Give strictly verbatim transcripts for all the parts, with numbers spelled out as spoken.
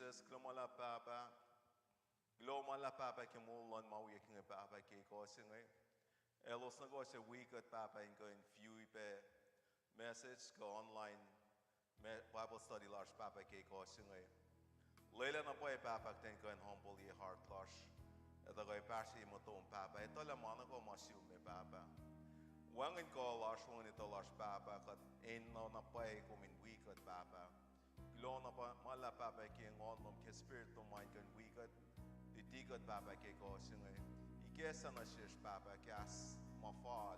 Kuloh ma luhlahp Pahpah. Kuloh ma luhlahp Pahpah ke moul luhn ma wiyuck inge Pahpah ke ekuh se inge. Elos nuh kwewa suc wi kuht Pahpah in kuh in view-i pac message kuh online me Bible study lasr Pahpah ke ekuh se inge. Lwelah na pwacye Pahpah kuht in kuh in humble ye heart lasr, ac tuhkuh pahsrye ye motom Pahpah, etuh lah ma nuh kwewa ma sum me Pahpah. Wacngihn kuh lasr, wacngihn etuh lasr Pahpah, kuht enenuh na pwacye kom in wi kuht Pahpah. Kuloh na pa ma luhlahp Pahpah ke Nguhn lom, ke Spirit lom ma in kuh in wi kuht, luti kuht Pahpah ke ekuh se inge. Ikacslah nuh sesr Pahpah kahs ma fal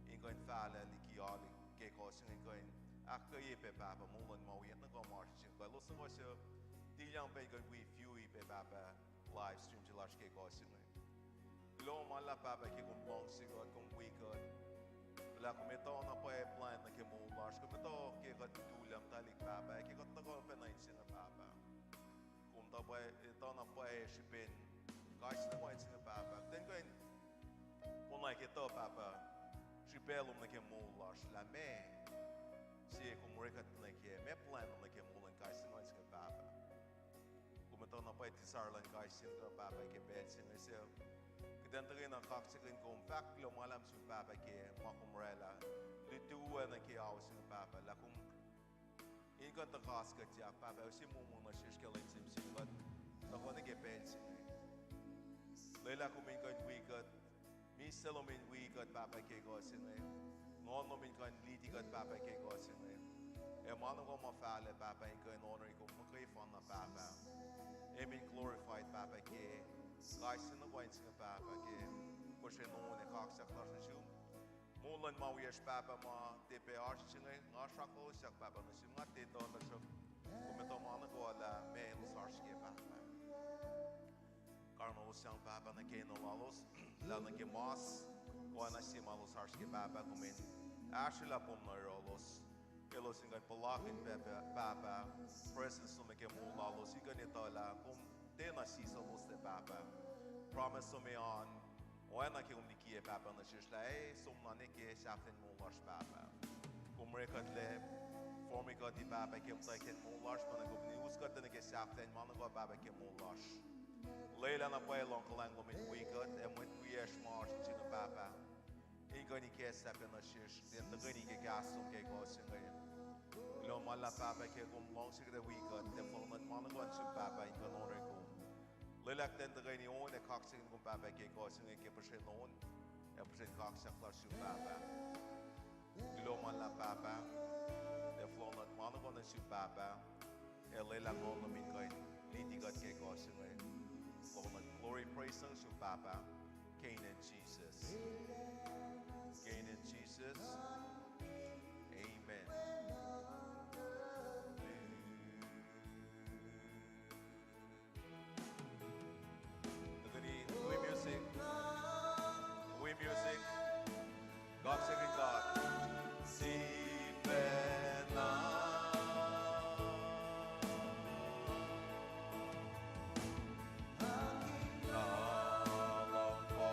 in kuh in fahlac liki alu ke ekuh se inge, in kuh in ahkkweye pac Pahpah moul luhn ma wiyuck nuh kwewa ma oasr inge, kuh elos nuh kwewa suc tilyang pac in kuh in wi view-i pac Pahpah live stream se lasr ke ekuh se inge. Kuloh ma luhlahp Pahpah ke kom luhngse kuht, kom wi kuht. Lah kom etuh na pwacye plwacn nuh ke moul lasr, kom etuh ke kuht tulac muhtwaclihk Pahpah, ke kuht tuhkuh pac nuh in se inge Pahpah. Kom etuh na pwacye srihpen kais sie nuh kwewa in se inge Pahpah. Kuht in kuh in konwacack etuh Pahpah srihpac lom nuh ke moul lasr lah meac se kom orekma nuh ke, meac plwacn lom nuh ke moul luhn kais sie nuh kwewa in se inge Pahpah. Kom etuh na pwacye desire luhn kais sie nuh kwewa Pahpah ke pacl se inge suc kuht in tuhkweni kaksakihn kom, fahk kuloh ma luhlahp sum Pahpah ke ma kom oraclah, luti nuh ke ao se inge Pahpah, lah kom in kuh in tuhkas kuhtyak Pahpah, use momo nuh sesr ke lwen sihm sin kuht, tuhkuh nuh ke pacl se inge. Lwelah kom in kuh in wi kuht, misac lom in wi kuht Pahpah ke ekuh se inge, Nguhn lom in kuh in luti kuht Pahpah ke ekuh se inge. Ac ma nuh kwewa ma fahlac Pahpah in kuh in honor-i kom muhkwena Pahpah, ac kom in glorified Pahpah ke kais sie nuh kwewa in se inge Pahpah ke puhsren on ac kaksak lasr nuh sum. Moul luhn ma wiyacsr Pahpah ma tiac pac oasr se inge, nga sraklosyak Pahpah nuh sum, nga tiac etuh, tuhsruhk kom etuh ma nuh kwewa lah meac elos oasr ke Pahpah. Karihngihn elos sang Pahpah nuh ke enenuh lalos, lah nuh ke mas, oacna sie ma elos oasr ke Pahpah, kom in ahsrwelah pom nuh yohrohlos, elos in kuh in puhlakihn Pahpah, Pahpah, presence lom nuh ke moul lalos, in kuh in etuh lah kom tiacna sisacloslac Pahpah. Promise lom an, oacna ke kom likiyac Pahpah nuh sesr lah ac som na nuh ke sahflahiyacn moul lasr Pahpah. Kom orekma kuhtlac, form-i kuht Pahpah ke muhtwacwacack moul lasr, pa na kom in us kuht nuh ke sahflahiyacn ma nuh kwewa Pahpah ke moul lasr. Lwelah na pwacye luhngkuhlwacng lom in wi kuht ac mwet wiyacsr ma oasr in se inge Pahpah, in kuh in ikacslah pac nuh sesr, in tuhkweni ke kahs lom ke ekuh se inge. Kuloh ma luhlahp Pahpah ke kom luhngse kuht ac wi kuht, ac fohlohk ma nuh kwewa nuh sum Pahpah in kuh in honor-i kom. Lwelah kuht in tuhkweni on ac kaksakihn kom Pahpah ke ekuh se inge ke puhsren on ac puhsren kaksak lasr sum Pahpah. Kuloh ma luhlahp Pahpah, ac fohlohk ma nuh kwewa nuh sum Pahpah, ac lwelah Nguhn lom in kuh in luti kuht ke ekuh se inge. Fohlohk, glory, praise nuh sum Pahpah, ke inen Jisus. Ke inen Jisus. Amen. Tuhkweni wi music. Wi music. Kaksakihn God. Sifacna. Na lohng pa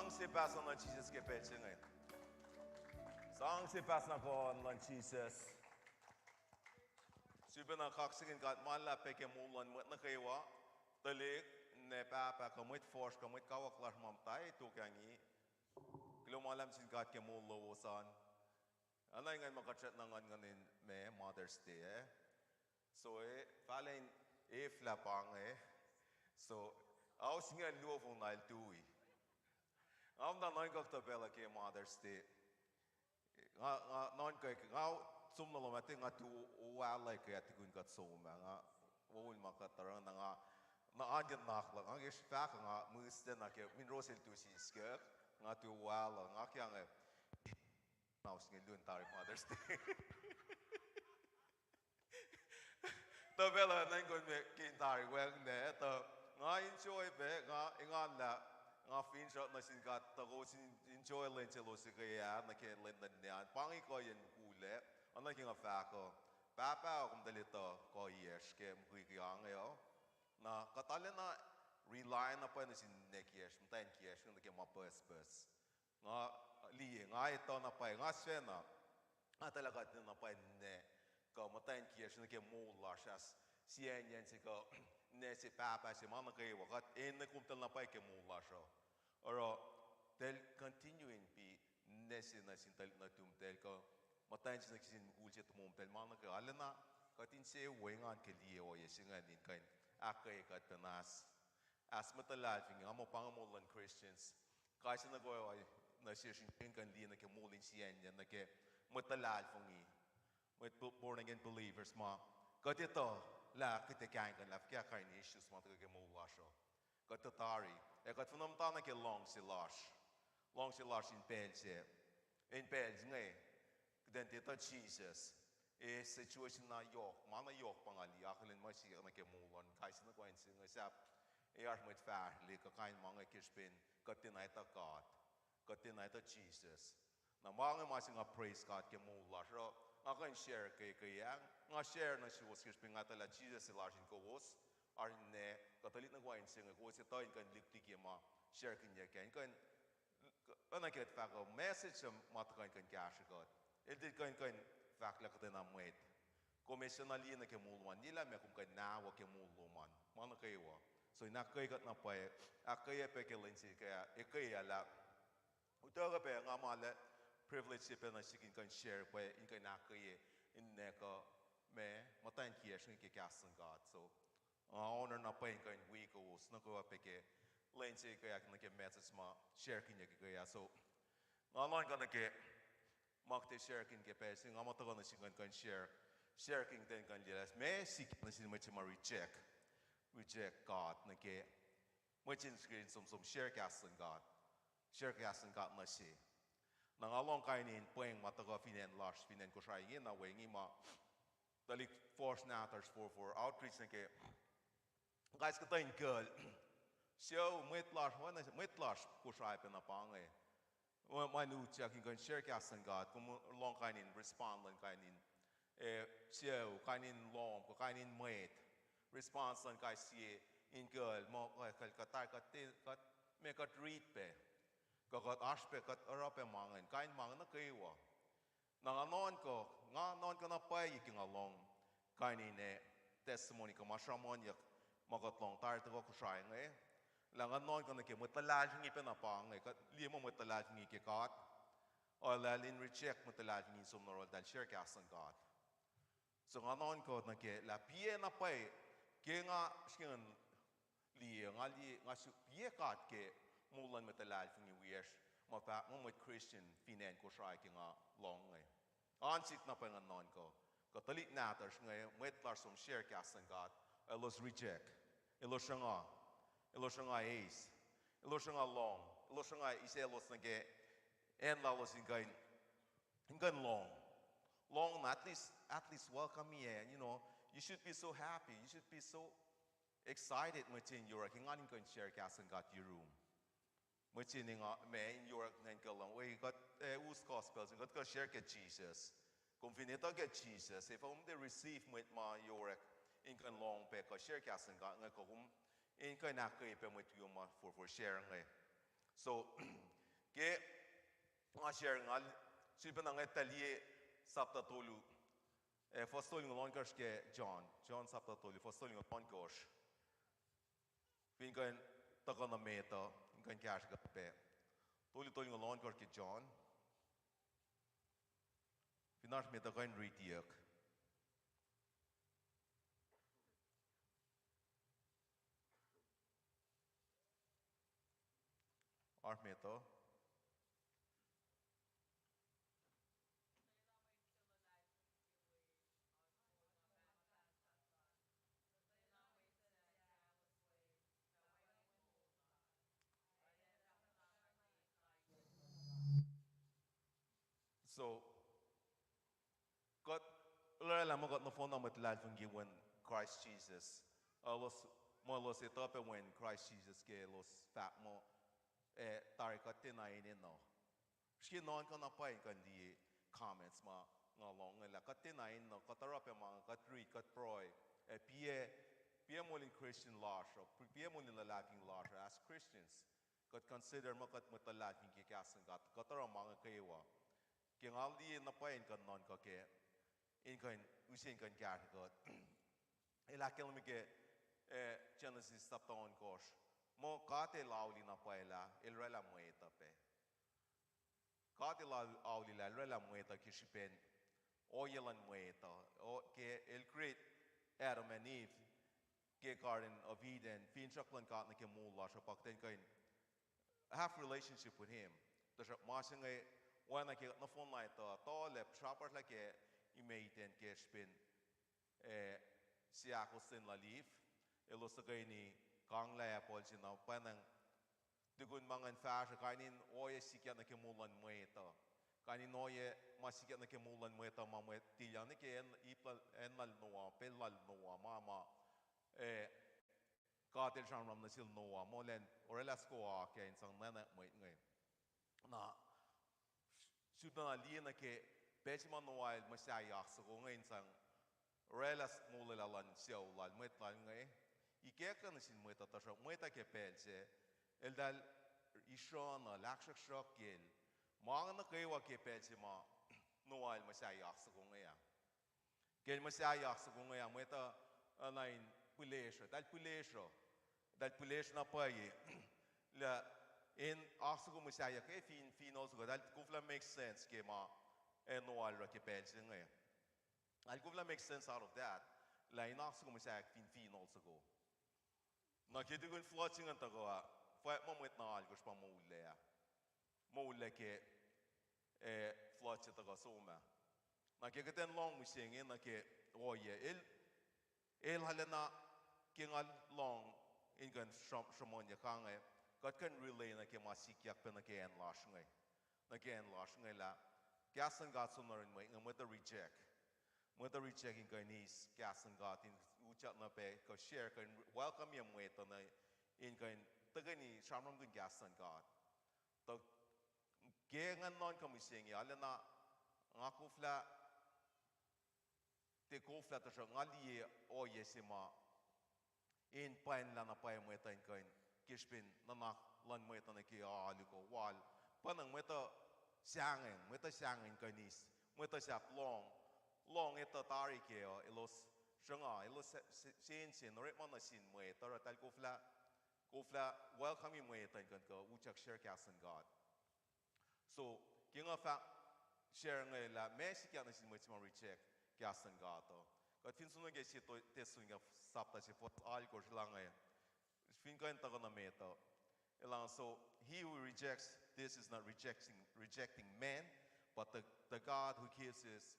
Sang se pahs na luhn Jisus ke pacl se inge. Sang se pahs na kuh luhn Jisus. Sifilpacna kaksakihn God ma luhlahp pac ke moul luhn mwet nuh kwewa, tuhlihk, ninac, pahpah, kuh mwet fuhsr, kuh mwet kawuck lasr ma muhta tokahng. Kuloh ma luhlahp sin God ke moul lowos an. Oacna ingacn ma kuht srackna nguhnnguhn in ma Mother's Day, eh? So, eh, fahlen eflah pa inge. So, ao singucul luo fong na el tui. Nga muhta nuhnkuh tuh pacl uh ke Mother's Day. Nga, nga nuhnkuh, nga som nuh lohm ah, nga tu oallah ke ah tukun kuht som ah, nga, wo ma kuht oruh na nga, na an ke nak luhk, nga ke fahk nga mihs na ke, min ros el tu siskek, nga tu oallah, nga ke inge, na us inge luhn tari Mother's Day. Tuh pacl uh nuhnkuh me ke in tari wacngihn, tuh nga enjoy pac, nga engan lah, nga finsrak nuh sin God, tuh kowos in enjoy lwen selos eke ah, nuh ke lwen nuhnak an, pa inge kuhiyacn mukul ah, oacna ke nga fahk uh, pahpah uh komtahl etuh kuhiyacsr ke mukwikwi ange uh. Na kuht arulacna rely na pwacye nuh sin ninac kiyacsr, muhtwacn kiyacsr, nuh ke ma pucspucs. Nga liye, nga etuh na pwacye, nga sifacna, nga etuh lah kuht na pwacye ninac, kuh muhtwacn kiyacsr nuh ke moul lasr ah, siyacnyacn se kuh, ninac se pahpah se ma nuh kwewa, kuht enenuh komtahl na pwacye ke moul lasr uh. Oruh, tahl continue in be ninac se nuh sin tuhlihk nuhtum tahl kuh, muhtwacn se nuh sin mukul se tomom tahl ma nuh kwewa, arulacna, kuht insewowo engan ke liye ohiyac se ingacn in kuh in ahkkweye kuht pac na as, as mwet luhlahlfongi, nga muh pa inge moul luhn Christians. Kais sie nuh kwewa nuh sesr in kuh in liye nuh ke moul in siyacnyacn nuh ke mwet luhlahlfongi, mwet born again believers ma, kuht etuh lah kuht ac kahingkuhnlah fuhkah kain issues ma tuhkuh ke moul lasr uh. Kuht tuh tari, ac kuht fin muhta nuh ke luhngse lasr, luhngse lasr in pacl se, in pacl se inge, kuht in tiac etuh Jisus, e situation na yohk, ma na yohk pa nga liye, akihlen ma sikyak nuh ke moul luhn kais sie nuh kwewa in se inge sahp, e oasr mwet fahsrwelihk kuh kain ma inge ke srihpen kuht tiacna etuh God, kuht tiacna etuh Jisus. Na ma inge ma se nga praise God ke moul lasr uh, nga kuh in share ke, ke ah, nga share nuh suwos ke srihpen nga etuh lah Jisus el oasr in kowos, oasr in ninac, kuh tuhlihk nuh kwewa in se inge, kowos etuh in kuh in lihklihk ma sharekihnyuck ah, in kuh in, oacna ke kuht fahk uh, message uh ma tuhkuh in kuh in kahsrwe kuht. El tiac kuh in, kuh in fahk lah kuhtwena mwet. Kom ac suc na liye nuh ke moul lom an, liye lah meac kom kuh in nahwuh ke moul lom an, ma nuh kwewa. So in ahkkweye kuht na pwacye, ahkkweye pac ke lwen se ke, eke ah lah, utuckuh pac nga ma lah privilege se pac nuh sihk in kuh in share pac, in kuh in ahkkweye, in ninac kuh, ma, muhtwacn kiyacsr inge ke kahs luhn God. So, nga honor na pwacye in kuh in wi kowos nuh kwewa pac ke lwen se ke ahk nuh ke message ma sharekihnyuck ke ah. So, nga nuhnkuh nuh ke ma kuht ac sharekihn ke pacl se, nga muh tuhkuh nuh sin kuh in share, sharekihn ten kuh in liye lah meac sikyak nuh sin mwet se ma reject, reject God nuh ke mwet se in srihke in som, som share kahs luhn God, share kahs luhn God nuh se. Na nga lohng kain in pweng ma tuhkuh fin acn lasr, fin acn Kosrae inge, na we inge ma tuhlihk fuhsr nahtuhsr forfor outreach nuh ke kais kuhtuh in kuhl, sucu, mwet lasr, mwet lasr Kosrae pacna pa inge. Ma in utyak in kuh in share kahs luhn God, kom lohng kain in respond luhn kain in, eh, sucu, kain in lohm, kuh kain in mwet, response luhn kais sie in kuhl, muh, eh, kuht, kuht, kuht, kuht, ma kuht read pac, kuh kuht oasr pac, kuht oruh pac ma ingacn, kain ma ingacn nuh kwewa. Na nga nuhnkuh, nga nuhnkuh na pwacye ke nga lohng kain in, eh, testimony kuh ma sruhmuhnyuck ma kuht lohng tari tuhkuh Kosrae inge. Lah nga nuhnkuh nuh ke mwet luhlahlfongi pacna pa inge, kuht liye muh mwet luhlahlfongi ke God, oruh eltahl in reject mwet luhlahlfongi in som nuh yohrohl, eltahl share kahs luhn God. So nga nuhnkuh nuh ke lah piyac na pwacye, ke nga srihke in liye, nga liye, nga suk piyac God ke moul luhn mwet luhlahlfongi wiyacsr, ma fahk muh mwet Christian fin acn Kosrae ke nga lohng inge. An sik na pwacye nga nuhnkuh, kuh tuhlihk nahtuhsr inge, mwet lasr som share kahs luhn God, elos reject, elos sruhnga, elos sruhnga eis, elos sruhnga lohng, elos sruhnga isaclos nuh ke acn lalos in kuh in, in kuh in lohng. Lohng na at least, at least welcome me, eh, you know, you should be so happy, you should be so excited, mwet se in yohrohl ke ngan in kuh in share kahs luhn God yurum. Mwet se in, ma in yohrohl ngan kuh lohng, we kuht, eh, us gospel se inge, kuht kuh share ke Jesus. Kom fin etuh ke Jesus, efuh kom tiac receive mwet ma yohrohl in kuh in lohng pac kuh share kahs luhn God inge, kuh kom in kuh in ahkkweye pac mwet wiom ma forfor share inge. So, Ke nga share ngal, sifilpacna ngwet tuh liye sapta tolu, eh, fuhs tolngoul ohnkohsr ke John, John sapta tolu, fuhs tolngoul ohnkohsr. Fin kuh in tuhkuh nuh met uh, in kuh in kahsrwe kuht pac. Tolu tolngoul ohnkohsr ke John. Fin oasr met uh kuh in ritiyuck. Oasr met uh? So, kuht oraclah muh kuht nohfohn na mwet luhlahlfongi ke Wen Kraist Jisus. Elos, muh elos etuh pac Wen Kraist Jisus ke elos fahk muh, eh, tari kuht tiacna enenuh. Srihke nuhnkuh na pwacye in kuh in liye comments ma nga lohng lah kuht tiacna enenuh, kuht oruh pac ma inge, kuht riti, kuht pruhe, ac piac, piac moul in Christian lasr uh, piac moul in luhlahlfongi lasr uh as Christians. Kuht consider muh kuht mwet luhlahlfongi ke kahs luhn God, kuht oruh ma inge kwewa. Ke nga liye na pwacye in kuh in nuhnkuh kac, in kuh in use in kuh in kahsrwe kuht. El ahkkahlwemye ke, eh, Genesis sapta ohnkohsr, muh God El auli na pwacye lah El oraclah mwet uh pac. God El auli lah El oraclah mwet uh ke srihpen ohiyac luhn mwet uh, ke El create Adam and Eve ke Garden of Eden, finsrak luhn God nuh ke moul lasr uh pa kuht in kuh in have relationship with Him. Tuhsruhk ma se inge, oacna ke nohfohn na etuh, tuhlac srapasrlah ke Eden ke srihpen, eh, seahkostwen lal Eve, elos tuhkweni kanglah apple se na pwacnwacng tukun ma ingacn fahsruh, kain in ohiyac sikyak nuh ke moul luhn mwet uh. Kain in ohiyac ma sikyak nuh ke moul luhn mwet uh ma mwet tilyang nuh ke acn, ip lal, acn lal Noah, pacl lal Noah, ma, ma, eh, God El sramsram nuh sel Noah muh elan oraclah soko oak in sang nwacnwack mwet inge. Na, sifilpacna liye nuh ke pacl se ma Noah el muhsahi oak soko inge in sang oraclah molwelah luhn sucu lal, mwet lal inge, ikacklah nuh sin mwet uh, tuhsruhk mwet uh ke pacl sac, eltahl isrucn uh, ahksruhksruhk kacl. Ma inge nuh kwewa ke pacl se ma Noah el muhsahi oak soko inge ah. Ke el muhsahi oak soko inge ah, mwet uh, uh, na in pihlesruh, eltahl pihlesruh. Eltahl pihlesruh na pwacye lah in oak soko muhsahiyuck, eh, fin, finohl soko, eltahl koflah make sense ke ma, eh, Noah el oruh ke pacl se inge. Eltahl koflah make sense out of that, lah in oak soko muhsahiyuck fin, finohl soko. Na ke tukun flood se ingacn tuhkuh ah, fwack muh mwet na alkosr pa moullac ah. Moullac ke, eh, flood se tuhkuh som ah. Na ke kuht in lohng mihsenge nuh ke ohiyac el, el arulacna, ke nga lohng in kuh in sruhmuhnyuck inge, kuht kuh in relay nuh ke ma sikyak pac nuh ke acn lasr inge. Nuh ke acn lasr inge lah kahs luhn God som nuh yurin mwet inge, mwet uh reject. Mwet uh reject in kuh in eis kahs luhn God in utyak nuh pac kuh share, kuh in welcome-ye mwet uh nuh in kuh in tuhkweni sramsramkihn kahs luhn God. Tuh ke nga nuhnkuh mihsenge, arulacna nga koflah, tiac koflah tuhsruhk nga liye ohiyac se ma in pwacnlah na pwacye mwet uh in kuh in, ke srihpen nuhnak luhn mwet uh nuh ke alu kuh wal. Pwacnwacng mwet uh sahngweng, mwet uh sahngweng in kuh in eis, mwet uh sahp lohng, lohng etuh tari kac uh, elos sruhnga, elos se-, se-, sensen orekma nuh sin mwet uh, eltahl koflah, koflah welcome-i mwet uh in kuh in kuh utyak share kahs luhn God. So, ke nga fahk share inge lah meac sikyak nuh sin mwet se ma reject kahs luhn God uh, kuht fin som nuh ke sie Thessalonica sapta se, fuhs alkosr lah inge, fin kuh in tuhkuh nuh met uh, el lah, so he who rejects this is not rejecting, rejecting man, but the, the God who gives his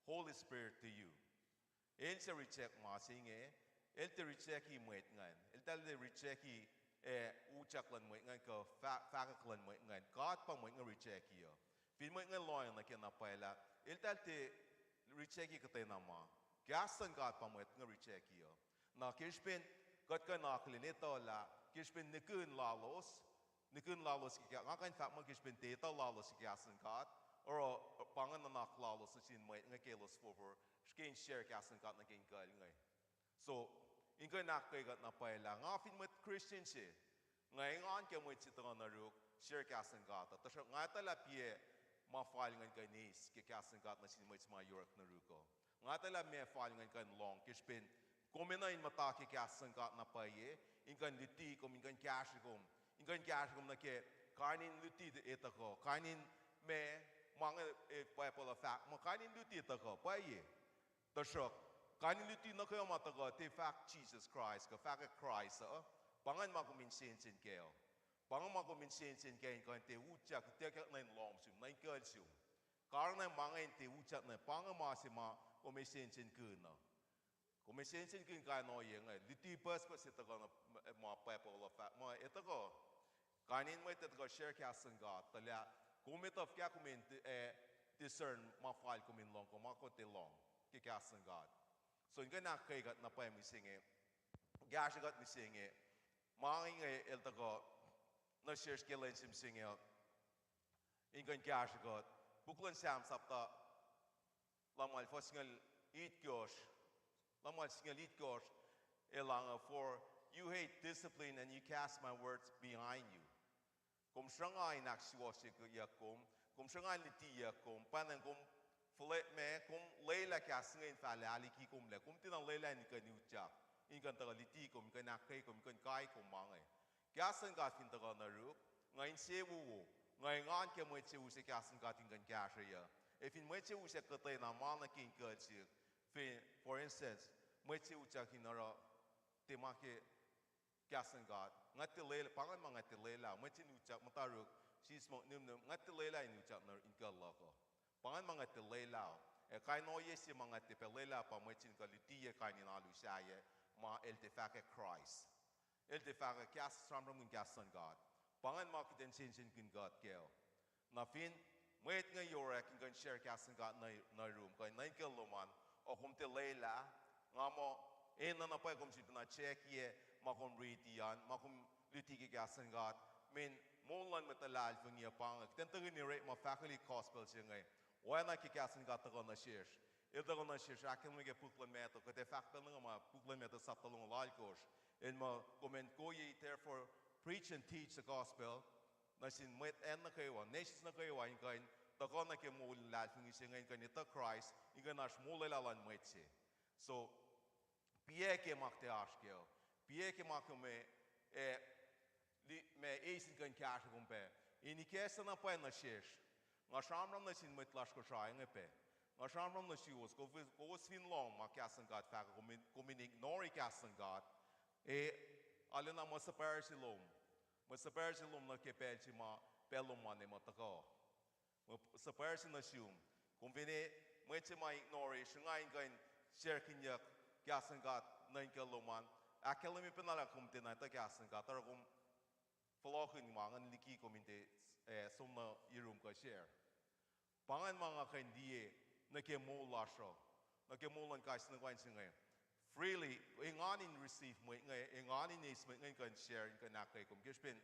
Holy Spirit to you. El suc reject ma se inge, el tiac reject-i mwet ingacn. El tiac reject-i, eh, utyak luhn mwet ingacn kuh fah-, fahkwack luhn mwet ingacn. God pa mwet inge reject-i uh. Fin mwet inge lohacng nuh ke na pwacye lah, eltahl tiac reject-i kuhtwena ma. Kahs luhn God pa mwet inge reject-i uh. Na ke srihpen kuht kuh in akihlen etuh lah ke srihpen nihkihn lalos, nihkihn lalos ke, nga kuh in fahk muh ke srihpen tiac etuh lalos ke kahs luhn God, oruh pa inge nuhnak lalos nuh sin mwet inge ke elos forfor srihke in share kahs luhn God nuh ke inkucl inge. So, in kuh in ahkkweye kuht na pwacye lah nga fin mwet Christian se, nga engan ke mwet se tuhkuh nuh yuruk, share kahs luhn God uh. Tuhsruhk nga etuh lah piac ma fal ngan kuh in eis ke kahs luhn God nuh sin mwet ma york nuh yuruk uh. Nga etuh lah meac fal ngan kuh in lohng ke srihpen kom enenuh in muhta ke kahs luhn God na pwacye, in kuh in luti kom, in kuh in kahsre kom, in kuh in kahsre kom nuh ke kain in luti e tuhkuh, kain in ma, ma inge, e, Bible uh fahk muh kain in luti e tuhkuh pwacye. Tuhsruhk kain in luti nuh kwewa ma tuhkuh tiac fahk Jisus Kraist kuh fahkwack Kraist uh, pa ingacn ma kom in sensen kac uh. Pa ingacn ma kom in sensen kac in kuh in tiac utyak, tiac kuh in lohng sum, na in kuhl sum. Karihngihn ma inge in tiac utyak na, pa inge ma se ma kom ac sensenkihn uh. Kom ac sensenkihn kain ohiyac inge, luti pucspucs se tuhkuh na, ma Bible uh fahk muh e tuhkuh. Kain in mwet e tuhkuh share kahs luhn God, tuh lah kom etuh fuhkah kom in, eh, discern ma fal kom in lohng kuh ma kom tiac lohng ke kahs luhn God. So in kuh in ahkkweye kuht na pwacye mihsenge, kahsre kuht mihsenge, ma inge el tuhkuh nuh sesr ke lwen se mihsenge uh, in kuh in kahsre kuht. Puk luhn Sam sapta lumngaul fuhs singucul itkohsr, lumngaul singucul itkohsr, el ange, For you hate discipline and you cast my words behind you. Kom sruhnga in ahksuwohsyeyuck kom, kom sruhnga in lutiyuck kom, pwacnwacng kom fuhlweack ma, kom lwelah kahs inge in fahlah liki kom lac, kom tiacna lwelah in kuh in utyak, in kuh in tuhkuh luti kom, in kuh in ahkkweye kom, in kuh in kai kom ma inge. Kahs luhn God fin tuhkuh nuh yuruk, nga insewowo, nga engan ke mwet se use kahs luhn God in kuh in kahsrweyuc. Ac fin mwet se use kuhtwena ma nuh ke in kuhl sihk, fin, for instance, mwet se utyak in oruh tiac ma ke kahs luhn God, nga tiac lwelah, pa ingacn ma nga tiac lwelah, mwet se in utyak muhta yuruk, sismohk, nihmnihm, nga tiac lwelah in utyak nuh in kuhl luhk uh. Pa ingacn ma nga tiac lwelah. Ac kain ohiyac se ma nga tiac pac lwelah pa mwet se in kuh luti kain in alu sahyac ma el tiac fahkwack Kraist. El tiac fahkwack kahs, sramsramkihn kahs luhn God. Pa ingacn ma kuht in sensenkihn kuht kac uh. Na fin mwet inge yorek in kuh in share kahs luhn God nuh, nuh yurum, kuh nuh in kuhl lom an, ac kom tiac lwelah, nga muh, enenuh na pwacye kom sifacna check-iyac ma kom riti an, ma kom luti ke kahs luhn God, mweyen moul luhn mwet luhlahlfongi uh pa inge. Kuht in tuhkweni orekma fahkwelihk gospel se inge. Oacna ke kahs luhn God tuhkuh nuh sesr. El tuhkuh nuh sesr, ahkkahlwemye ke puk luhn Matthew, kuht ac fahk pacl nuh ma puk luhn Matthew sapta longoul alkosr. El muh, kom in go ye therefore preach and teach the gospel nuh sin mwet acn nuh kwewa, nations nuh kwewa, in kuh in tuhkuh nuh ke moul in luhlahlfongi se inge, in kuh in etuh Kraist, in kuh in oasr molwelah luhn mwet se. So, piac ke ma kuht oasr kac uh, piac ke ma kom, eh, ma eis in kuh in kahsre kom pac. In ikacslah na pwacye nuh sesr. Nga sramsram nuh sin mwet lasr Kosrae inge pac. Nga sramsram nuh suwos, kowos fin lohng ma kahs luhn God fahk, kom in, kom in ignore kahs luhn God, e, arulacna mwe suhpwacr se lom. Mwe suhpwacr se lom nuh ke pacl se ma pacl lom an ac muh tuhkuh. Mwe suhpwacr se nuh sum. Kom finne mwet se ma ignore, sruhnga in kuh in share-kihnyuck kahs luhn God nuh in kuhl lom an, ahkkahlwemye pacna lah kom tiacna etuh kahs luhn God, oruh kom fohlohkihn ma ingacn liki kom in tiac, eh, som nuh yurum kuh share. Pa ingacn ma nga kuh in liye nuh ke moul lasr uh, nuh ke moul luhn kais sie nuh kwewa se inge. Freely, engan in receive mwet inge, engan in eis mwet inge in kuh in share, in kuh in ahkkweye kom. Ke srihpen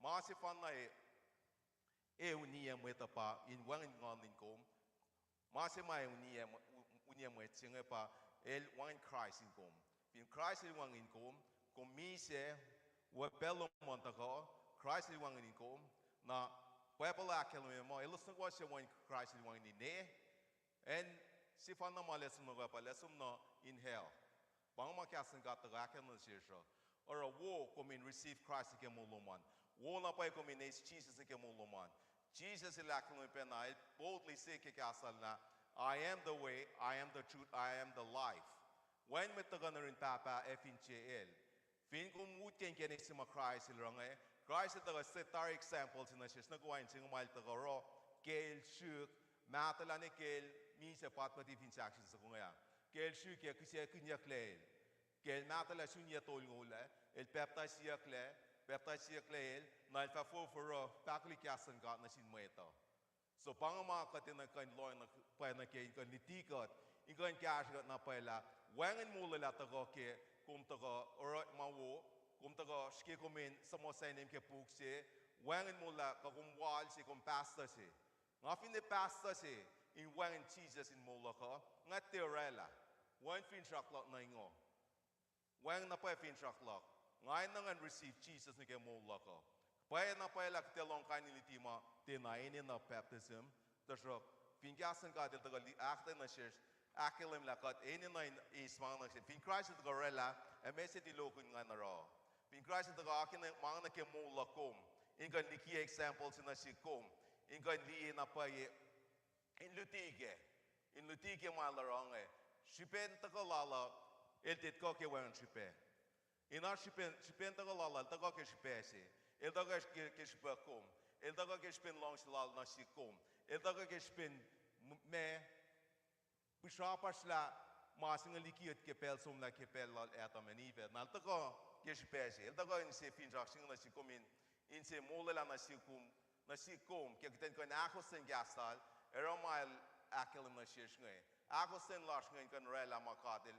ma sefanna e uniyac mwet uh pa in wacngihn nguhn in kom. Ma se ma uniyac, uniyac mwet se inge pa el wacngihn Kraist in kom. Fin Kraist el wacngihn kom, kom misac, pacl lom an tuhkuh, Kraist el wacngihn in kom. Na Bible ahkkahlwemye muh elos nuh kwewa suc wacngihn Kraist el wacngihn in, acn sefanna ma lac som nuh kwewa pa lac som nuh in hell. Pa inge ma kahs luhn God tuhkuh ahkkahlwemye nuh sesr uh. Oruh wo kom in receive Kraist nuh ke moul lom an. Wo na pwacye kom in eis Jisus nuh ke moul lom an. Jisus el ahkkahlwemye pacna, el boldly say ke kahs lal ah, I am the way, I am the truth, I am the life. Wacngihn mwet tuhkuh nuh yurin Pahpah ac fin tiac el. Fin kom utke inkacnek se ma Kraist el oruh inge, Kraist el tuhkuh set tari example se nuh sesr nuh kwewa in se inge ma el tuhkuh oruh, ke el srihk, mahtuhlah nuh ke el misac patpati fin sahkseng soko inge ah. Ke el srihk ac kihsackuhnyucklac el. Ke el mahtuhlah sun yac tolngoul ah, el pacptaisiyucklac, pacptaisiyucklac el, na el fah forfor uh fahkwelihk kahs luhn God nuh sin mwet uh. So pa inge ma kuht enenuh kuh in lohacng pwacye nuh ke in kuh in luti kuht, in kuh in kahsre kuht na pwacye lah wacngihn molwelah tuhkuh ke kom tuhkuh orekma wo, kom tuhkuh srihke kom in suhmuhslah inem ke puk se, wacngihn molwelah kuh kom wal se, kom pastor se. Nga finne pastor se in wacngihn Jisus in moul luhk uh, nga tiac orwaclah. Wacngihn finsrak luhk nuh ingoh. Wacngihn na pwacye finsrak luhk. Nga enenuh ngan receive Jisus nuh ke moul luhk uh. Pwacye na pwacye lah kuht ac lohng kain in luti ma tiacna enenuh baptism, tuhsruhk fin kahs luhn God el tuhkuh ahkuhtweyac nuh sesr, ahkkahlwemye lah kuht enenuh in eis ma nuh sesr. Fin Kraist el tuhkuh oraclah, ac ma se tulokihn ingacn oruh. Fin Kraist el tuhkuh akihlen ma nuh ke moul luhn kom, in kuh in liye example se nuh sin kom, in kuh in liye na pwacye, in luti kac, in luti ke ma el oruh inge. Srihpen tuhkuh lal uh, el tiac tuhkuh ke wacngihn srihpac. In oasr srihpen, srihpen tuhkuh lal uh, el tuhkuh ke srihpac se. El tuhkuh ke, ke srihpac kom. El tuhkuh ke srihpen luhngse lal nuh sihk kom. El tuhkuh ke srihpen m-, ma, pihsrapasrlah ma se inge liki kuht ke pacl somlah ke pacl lal Adam and Eve. Na el tuhkuh ke srihpac se. El tuhkuh inse finsrak se inge nuh sihk kom in, inse molwelah nuh sihk kom, nuh sihk kom, ke kuht in kuh in ahkos kahs lal, oruh ma el ahkkahlwemye nuh sesr inge. Ahkos lasr inge in kuh in oraclah ma God el,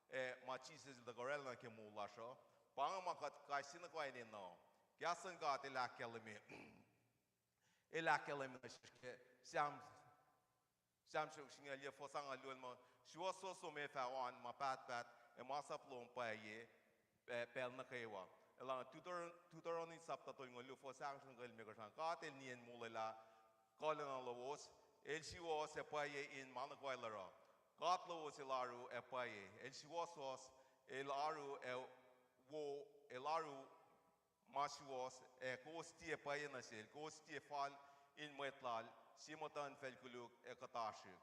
eh, ma Jisus el tuhkuh oraclah nuh ke moul lasr uh. Pa inge ma kuht kais sie nuh kwewa enenuh. Kahs luhn God el ahkkahlwemye, el ahkkahlwemye nuh sesr ke Sam Sam srihk singucul yac, fuhs angngaul luo el muh, suwohswohs lom ac fah oan ma pahtpaht, ac masap lom pwacye, eh, pacl nuh kwewa. Elan Deuter-, Deuteronomy sapta tolngoul luo, fuhs ahkosr nuh ke limekohsr an, God el nien molwelah kuhlacna lowos, el suwohs ac pwacye in ma nuh kwewa el oruh. God lowos el oaru ac pwacye, el suwohswohs, el oaru ac wo, el oaru ma suwohs, ac kowos tiac pwacye nuh sel, kowos tiac fal in mwet lal, sie muhtuhnfacl koluk ac kuhtasrihk.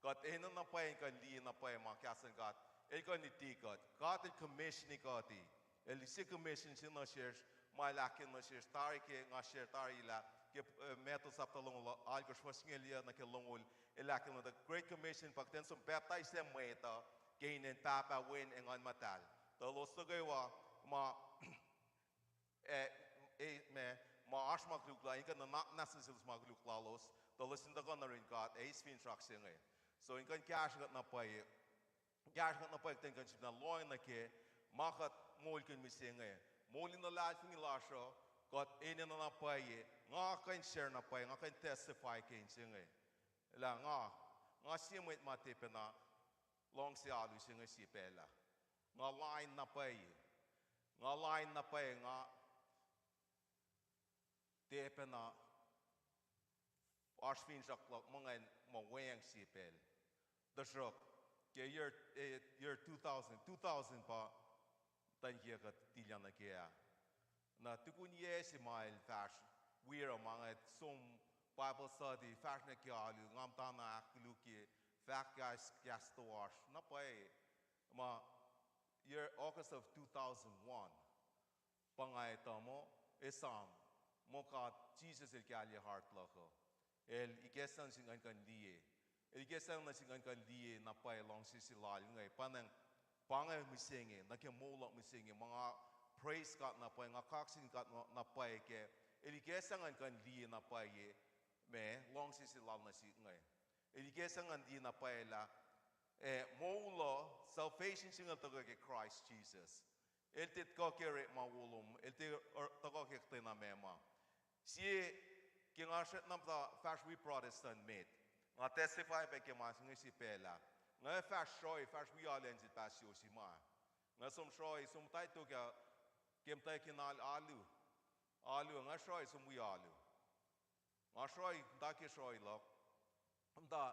Kuht enenuh na pwacye in kuh in liye na pwacye ma kahs luhn God el kuh in luti kuht. God el commission kuht, el use commission se nuh sesr, ma el ahkkahlwemye nuh sesr tari ke nga share tari lah ke, eh, Matthew sapta longoul alkohsr, fuhs singucul yac nuh ke longoul, el ahkkahlwemye the Great Commission pa kuht in som pacptaislac mwet uh ke inen Pahpah, Wen, ac Nguhn Muhtahl. Tuh elos nuh kwewa ma, eh, eh, ma, ma oasr ma koluk la, in kuh in nuhnak muhnahs nuh selos ma koluk lalos, tuh elos in tuhkuh nuh yurin God, ac eis finsrak se inge. So in kuh in kahsruh kuht na pwacye, kahsruh kuht na pwacye kuht in kuh in sifacna lohacng nuh ke ma kuht moulkihn mihsenge. Moul in luhlahlfongi lasr uh, kuht enenuh na pwacye, nga kuh in share na pwacye, nga kuh in testify ke inse inge. Lah nga, nga sie mwet ma tiac pacna luhngse alu se inge sie pacl ah. Nga lain na pwacye. Nga lain na pwacye, nga tiac pacna oasr finsrak luhk muh ngan muh weacng sie pacl. Tuhsruhk ke year, eh, year two thousand, two thousand pa muhtwacn kiyuhk uh tilyang nuh ke ah. Na tukun yac se ma el fahsr, wiyac ma nga som Bible study, fahsr nuh ke alu, nga muhtana ahkkolukye, fahk kahs, kahs toasr na pwacye. Ma year August of two thousand one, pa nga etuh muh, esam, muh God, Jisus el kahlye heart luhk uh. El ikacslah nuh sin ngan kuh in liye. El ikacslah nuh sin ngan kuh in liye na pwacye luhngse se lal inge. Pa nang, pa inge mihsenge, nuh ke moul luhk mihsenge, ma nga praise God na pwacye, nga kaksin God na, na pwacye ke el ikacslah ngan kuh in liye na pwacye, ma, luhngse se lal nuh sihk inge. El ikacslah ngan liye na pwacye lah, eh, moul uh, salvation se inge el tuhkuh ke Kraist Jisus. El tiac tuhkuh ke orekma wo lom, el tiac tuhkuh ke kuhtwena meac ma. Sie, ke nga srackna muhta fahsr wi Protestant met, nga testify pac ke ma se inge sie pacl ah. Nga fahsr sruhi, fahsr wi alu acn sel Pastor Yoshi ma. Nga som sruhi, som muhta tok ah, ke muhtwacwacack in alu, alu, nga sruhi som wi alu. Nga sruhi, muhta ke sruhi luhk. Muhta,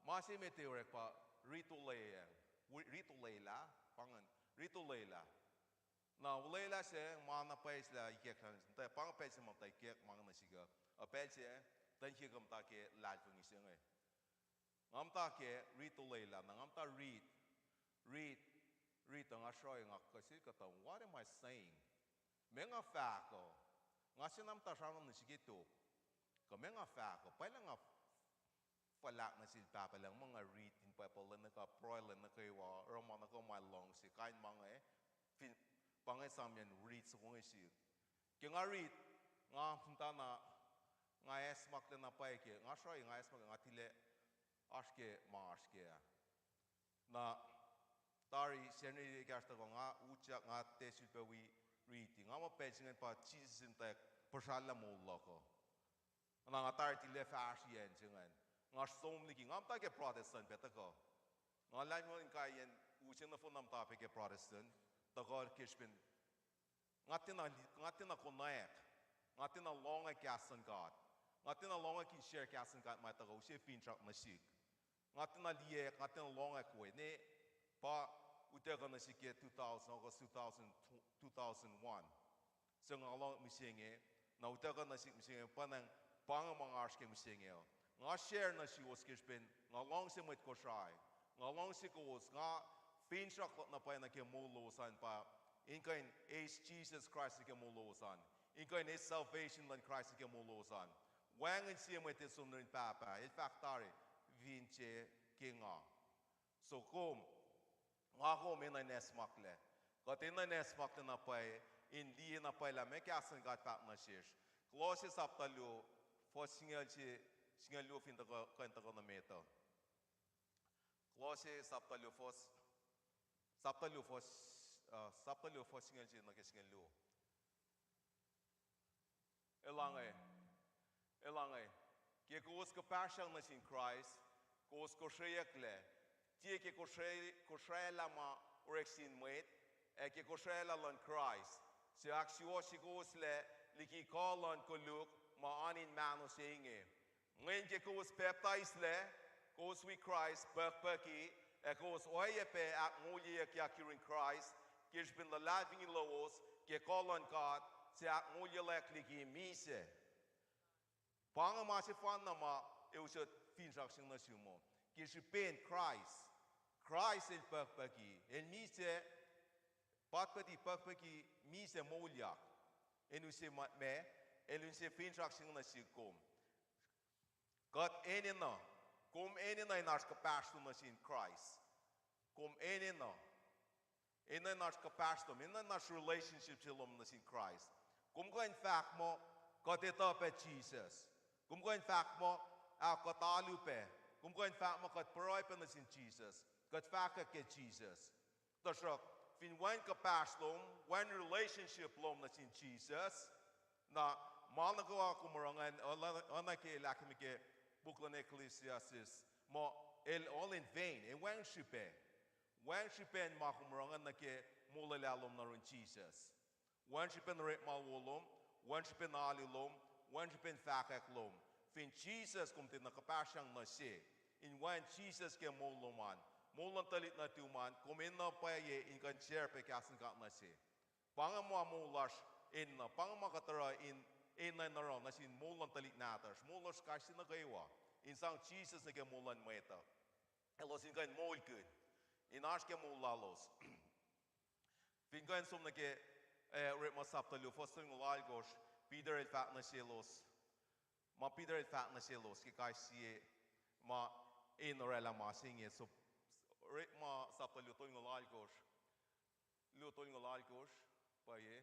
ma se met orek pa rit olwelah, wi-, rit olwelah, pa ingacn, rit olwelah. Na olwelah se, ma na pwacye se lah ikacslah, muhta pa inge pacl se ma muhta ikacslah ma inge nuh sihk uh. Pacl se, muhtwacn kiyuhk uh muhta ke luhlahlfongi se inge. Nga muhta ke rit olwelah, na nga muhta rit, rit, rit uh nga sruhi nga kuh sel kuhtuh, what am I saying? Meac nga fahk uh? Nga sena muhta sramsram nuh sihk tok. Kuh meac nga fahk uh? Pwacye lah nga fuhlahk nuh sel Pahpah Lucng muh nga rit in Bible lwen nuh kwewa, pruhe lwen nuh kwewa, oruh ma nuh kwewa ma el luhngse, kain ma inge, fin, pa inge esamyacn rit soko inge sihk. Ke nga rit, nga muhtana, nga acsmaklac na pwacye ke, nga sruhi nga acsmaklac, nga tilac oasr ke ma oasr ke ah. Na tari Sacnri ekahsr tuhkuh nga utyak, nga tiac sulpac wi riti. Nga muh pacl se ingacn pa Jisus in tuh puhsrallah moul luhk uh. Na nga tari tilac fahsr yen se ingacn. Nga som liki, nga muhta ke Protestant pac tuhkuh. Nga lahlmwetmwet in kaiyacn u se nohfohn na muhta pac ke Protestant, tuhkuh ke srihpen nga tiacna, nga tiacna konwacack. Nga tiacna lohngack kahs luhn God. Nga tiacna lohngack in share kahs luhn God ma tuhkuh use finsrak nuh sihk. Nga tiacna liye, nga tiacna lohngack we. Ne pa utuckuh nuh sihk ke two thousand, August two thousand, two thousand one. So nga lohng mihsenge, na utuckuh nuh sihk mihsenge, pa nang, pa inge ma nga oasr ke mihsenge uh. Nga share nuh suwos ke srihpen nga luhngse mwet Kosrae. Nga luhngse kowos, nga finsrak luhk na pwacye nuh ke moul lowos an pa in kuh in eis Jesus Christ nuh ke moul lowos an, in kuh in eis salvation luhn Christ nuh ke moul lowos an. Wacngihn sie mwet ac som nuh yurin Pahpah, el fahk tari, fin tiac ke nga. So kom, nga kom enenuh in acsmaklac. Kuht enenuh in acsmaklac na pwacye, in liye na pwacye lah meac kahs luhn God fahk nuh sesr. Kolosse sapta luo, fuhs singucul se, singucul luo fin tuhkuh, kuh in tuhkuh nuh met uh. Kolosse sapta luo fuhs, sapta luo fuhs, uh, sapta luo fuhs singucul se nuh ke singucul luo. Elange, elange, ke kowos kuhpahsryang nuh sin Kraist, kowos kosreyucklac, tiac ke kosraclah ma orek sin mwet, ac ke kosraclah luhn Kraist, suc ahksuwohsye kowoslac liki kuh luhn koluk ma oan in mahno se inge. Mweyen ke kowos pacptaislac, kowos wi Kraist pukpuki, ac kowos oacyacpac ahkmoulyeyuckyak yurin Kraist ke srihpen luhlahlfongi lowos ke kuh luhn God suc ahkmoulyaclack liki misac. Pa inge ma sefanna ma ac usot finsrak se inge nuh sum uh. Ke srihpen Kraist, Kraist el pukpuki, el misac, pukpuki, pukpuki misac moulyak. El use ma, ma, el use finsrak se inge nuh sihk kom. Kuht enenuh, kom enenuh in oasr kuhpahsr lom nuh sin Kraist. Kom enenuh, enenuh in oasr kuhpahsr lom, enenuh in oasr relationship se lom nuh sin Kraist. Kom kuh in fahk muh kuht etuh pac Jisus. Kom kuh in fahk muh, ah, kuht alu pac. Kom kuh in fahk muh kuht pruhe pac nuh sin Jisus. Kuht fahkwack ke Jisus. Tuhsruhk fin wacngihn kuhpahsr lom, wacngihn relationship lom nuh sin Jisus, na ma nuh kwewa kom oruh ingacn, oacna ke el ahkkahlwemye ke puk luhn Ecclesiastes, muh el all in vain, ac wacngihn srihpac. Wacngihn srihpacn ma kom oruh ingacn nuh ke molwelah lom nuh yurin Jisus. Wacngihn srihpacn orekma wo lom, wacngihn srihpacn alu lom, wacngihn srihpacn fahkwack lom. Fin Jisus kom tiacna kuhpahsryang nuh se, in wacngihn Jisus ke moul lom an, moul luhn tuhlihk nuhtum an, kom enenuh pwacye in kuh in share pac kahs luhn God nuh se. Pa inge ma moul lasr enenuh, pa inge ma kuht oruh in enenuh in oruh nuh sin moul luhn tuhlihk nahtuhsr, moul lasr kais sie nuh kwewa, in sang Jisus nuh ke moul luhn mwet uh. Elos in kuh in moulkihn, in oasr ke moul lalos. Fin kuh in som nuh ke, eh, Orekma sapta luo, fuhs tolngoul alkosr, Peter el fahk nuh selos, ma Peter el fahk nuh selos ke kais sie ma in orwaclah ma se inge. So, Orekma sapta luo, tolngoul alkosr, luo tolngoul alkosr, pwacye.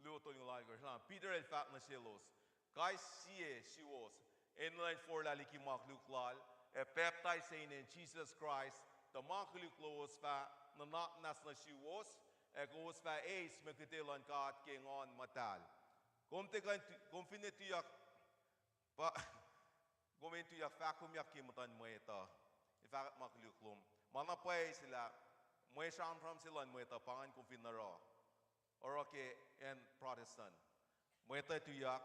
Luo tolngoul alkosr, Peter el fahk nuh selos, kais sie suwos enenuh in forlah liki ma koluk lal, ac pacptais ke inen Jisus Kraist, tuh ma koluk lowos fah nuhnak muhnahs nuh suwos, ac kowos fah eis mwe kihte luhn God ke Nguhn Muhtahl. Kom tiac kuh in tu-, kom finne tuyak, pa, kom in tuyak fahkkomyak ke muhtuhn mwet uh, ac fahk ma koluk lom. Ma na pwacye se lah, mwe sramsram se luhn mwet uh, pa ingacn kom fin oruh, oruh ke acn Protestant. Mwet uh tuyak,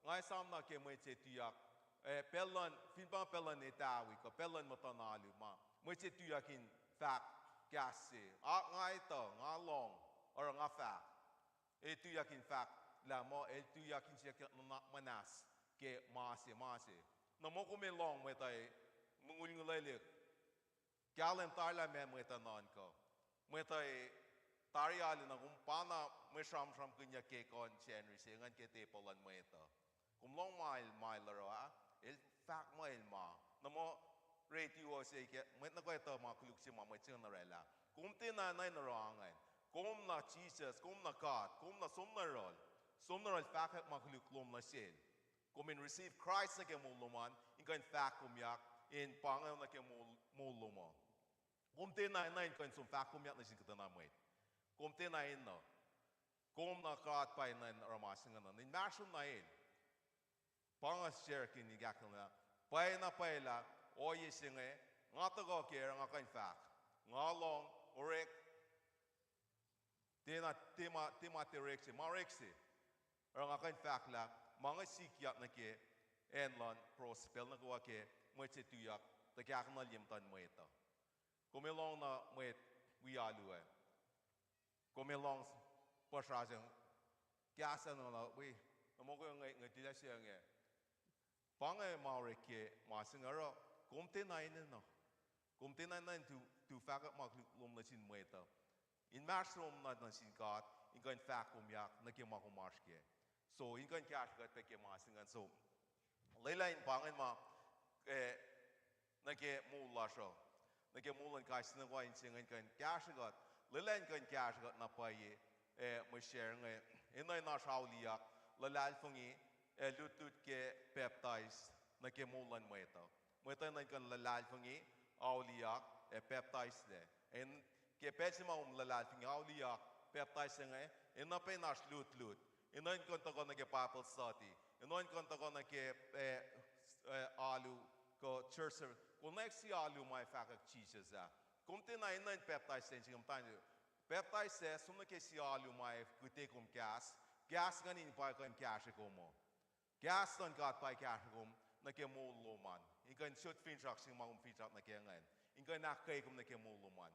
nga esam na ke mwet se tuyak, eh, pacl luhn, fin pa pacl luhn etawi, kuh pacl luhn muhtuhn alu ma, mwet se tuyak in fahk kahs se. Ah, nga etuh, nga lohng, oruh nga fahk. El tuyak in fahk lah muh, el tuyak in siyuck nuhnak muhnahs ke ma se, ma se. Na muh kom in lohng mwet uh mongulngulelihk. Kahlwem tari lah meac mwet uh nuhnkuh. Mwet uh tari alu na kom pa na mwe sramsramkihnyuck ke kuh in Sacnri se ingacn ke tepuh luhn mwet uh. Kom lohng ma el, ma el oruh ah, el fahk ma el ma. Na muh radio se ke, mwet nuh kwewa etuh ma koluk se ma mwet se ingacn orwaclah. Kom tiacna enenuh in oruh ingacn. Kom na Jisus, kom na God, kom na som nuh yohrohl. Som nuh yohrohl fahkwack ma koluk lom nuh sel. Kom in receive Kraist nuh ke moul lom an, in kuh in fahkkomyak, in pa inge nuh ke moul, moul lom uh. Kom tiacna enenuh in kuh in som fahkkomyak nuh sin kuhtwena mwet. Kom tiacna enenuh. Kom na God pa enenuh in oruh ma se ingacn. Inmahsrlon na el. Pa nga share kihn in kahkkuhnuh. Pwacyena pwacye lah, ohiyac se inge, nga tuhkuh kac, nga kuh in fahk. Nga lohng, orek, Tiacna, tiac ma, tiac ma tiac orek se, ma orek se. Oruh nga kuh in fahk lah ma inge sikyak nuh ke acn luhn cross pacl nuh kwewa ke mwet se tuyak tuh kahkuhnalye muhtuhn mwet uh. Kom ac lohng na mwet wi alu ah. Kom ac lohng puhsra se, kahs an na wi, na muh ke nge, nge tilac se inge. Pa inge ma orek ke ma se inge oruh, kom tiacna enenuh. Kom tiacna enenuh in tu, tu fahkwack ma koluk lom nuh sin mwet uh. Inmahsrlom na nuh sin God in kuh in fahk komyak nuh ke ma kom oasr kac. So in kuh in kahsre kuht pac ke ma se ingacn. So lwelah in pa ingacn ma, eh, nuh ke moul lasr uh, nuh ke moul luhn kais sie nuh kwewa, in se inge in kuh in kahsre kuht, lwelah in kuh in kahsre kuht na pwacye, eh, mwe share inge, enenuh in oasr auliyak, luhlahlfongi, ac lutlut ke pacptais nuh ke moul luhn mwet uh. Mwet uh enenuh in kuh in luhlahlfongi, auliyak, ac pacptaislac. Ac ke pacl se ma kom luhlahlfongi, auliyak, pacptais inge, enenuh pac in oasr lutlut. Enenuh in kuh in tuhkuh nuh ke Bible study. Enenuh in kuh in tuhkuh nuh ke, eh, eh, alu, kuh church service. Konwacack sie alu ma ac fahkwack Jisus ah. Kom tiacna enenuh in pacptais se inge muhta. Pacptais ac som nuh ke sie alu ma ac kihte kom kahs. Kahs ingacn in pa kuh in kahsre kom uh. Kahs luhn God pa kahsre kom nuh ke moul lom an. In kuh in sot finsrak se ma kom finsrak nuh ke ingacn. In kuh in ahkkweye kom nuh ke moul lom an.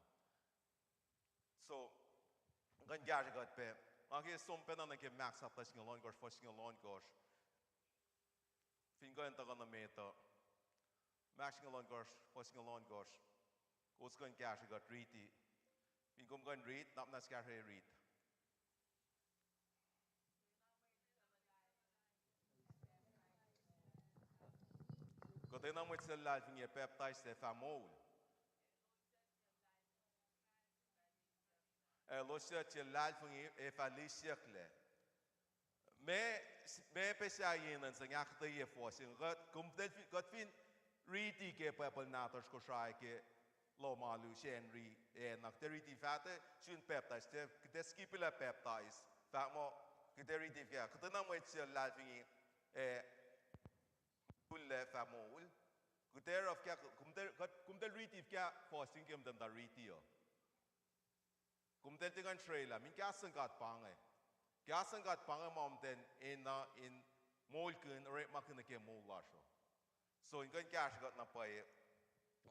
So, kuh in kahsre kuht pac. Nga ke som pacna nuh ke Mark sapta singucul ohnkohsr, fuhs singucul ohnkohsr. Fin kuh in tuhkuh nuh met uh. Mark singucul ohnkohsr, fuhs singucul ohnkohsr. Kowos kuh in kahsre kuht riti. Fin kom kuh in rit, na muhnahs kahsre rit. Kuhtwena mwet suc luhlahlfongi ac pacptaislac fah moul. Ac elos suc tiac luhlahlfongi ac fah lisyucklac. Meac, meac pac sahyacn in sang ahkuhtweyac fuhs inge? Kuht, kom, kuht fin riti ke Bible nahtuhsr Kosrae ke lohm alu Sacnri, ac na kuht ac riti fahta sun pacptais, kuht ac skipilah pacptais, fahk muh, kuht ac riti fahk, kuhtwena mwet suc luhlahlfongi ac kullac fah moul. Kuht ac oruh fuhkah, kom, kom riti fuhkah fuhs inge ke muhtwacta riti uh? Kom tiac kuh in srwaclah, min kahs luhn God pa inge. Kahs luhn God pa inge ma muhtwacn enenuh in moulkihn, orekmakihn nuh ke moul lasr uh. So in kuh in kahsre kuht na pwacye.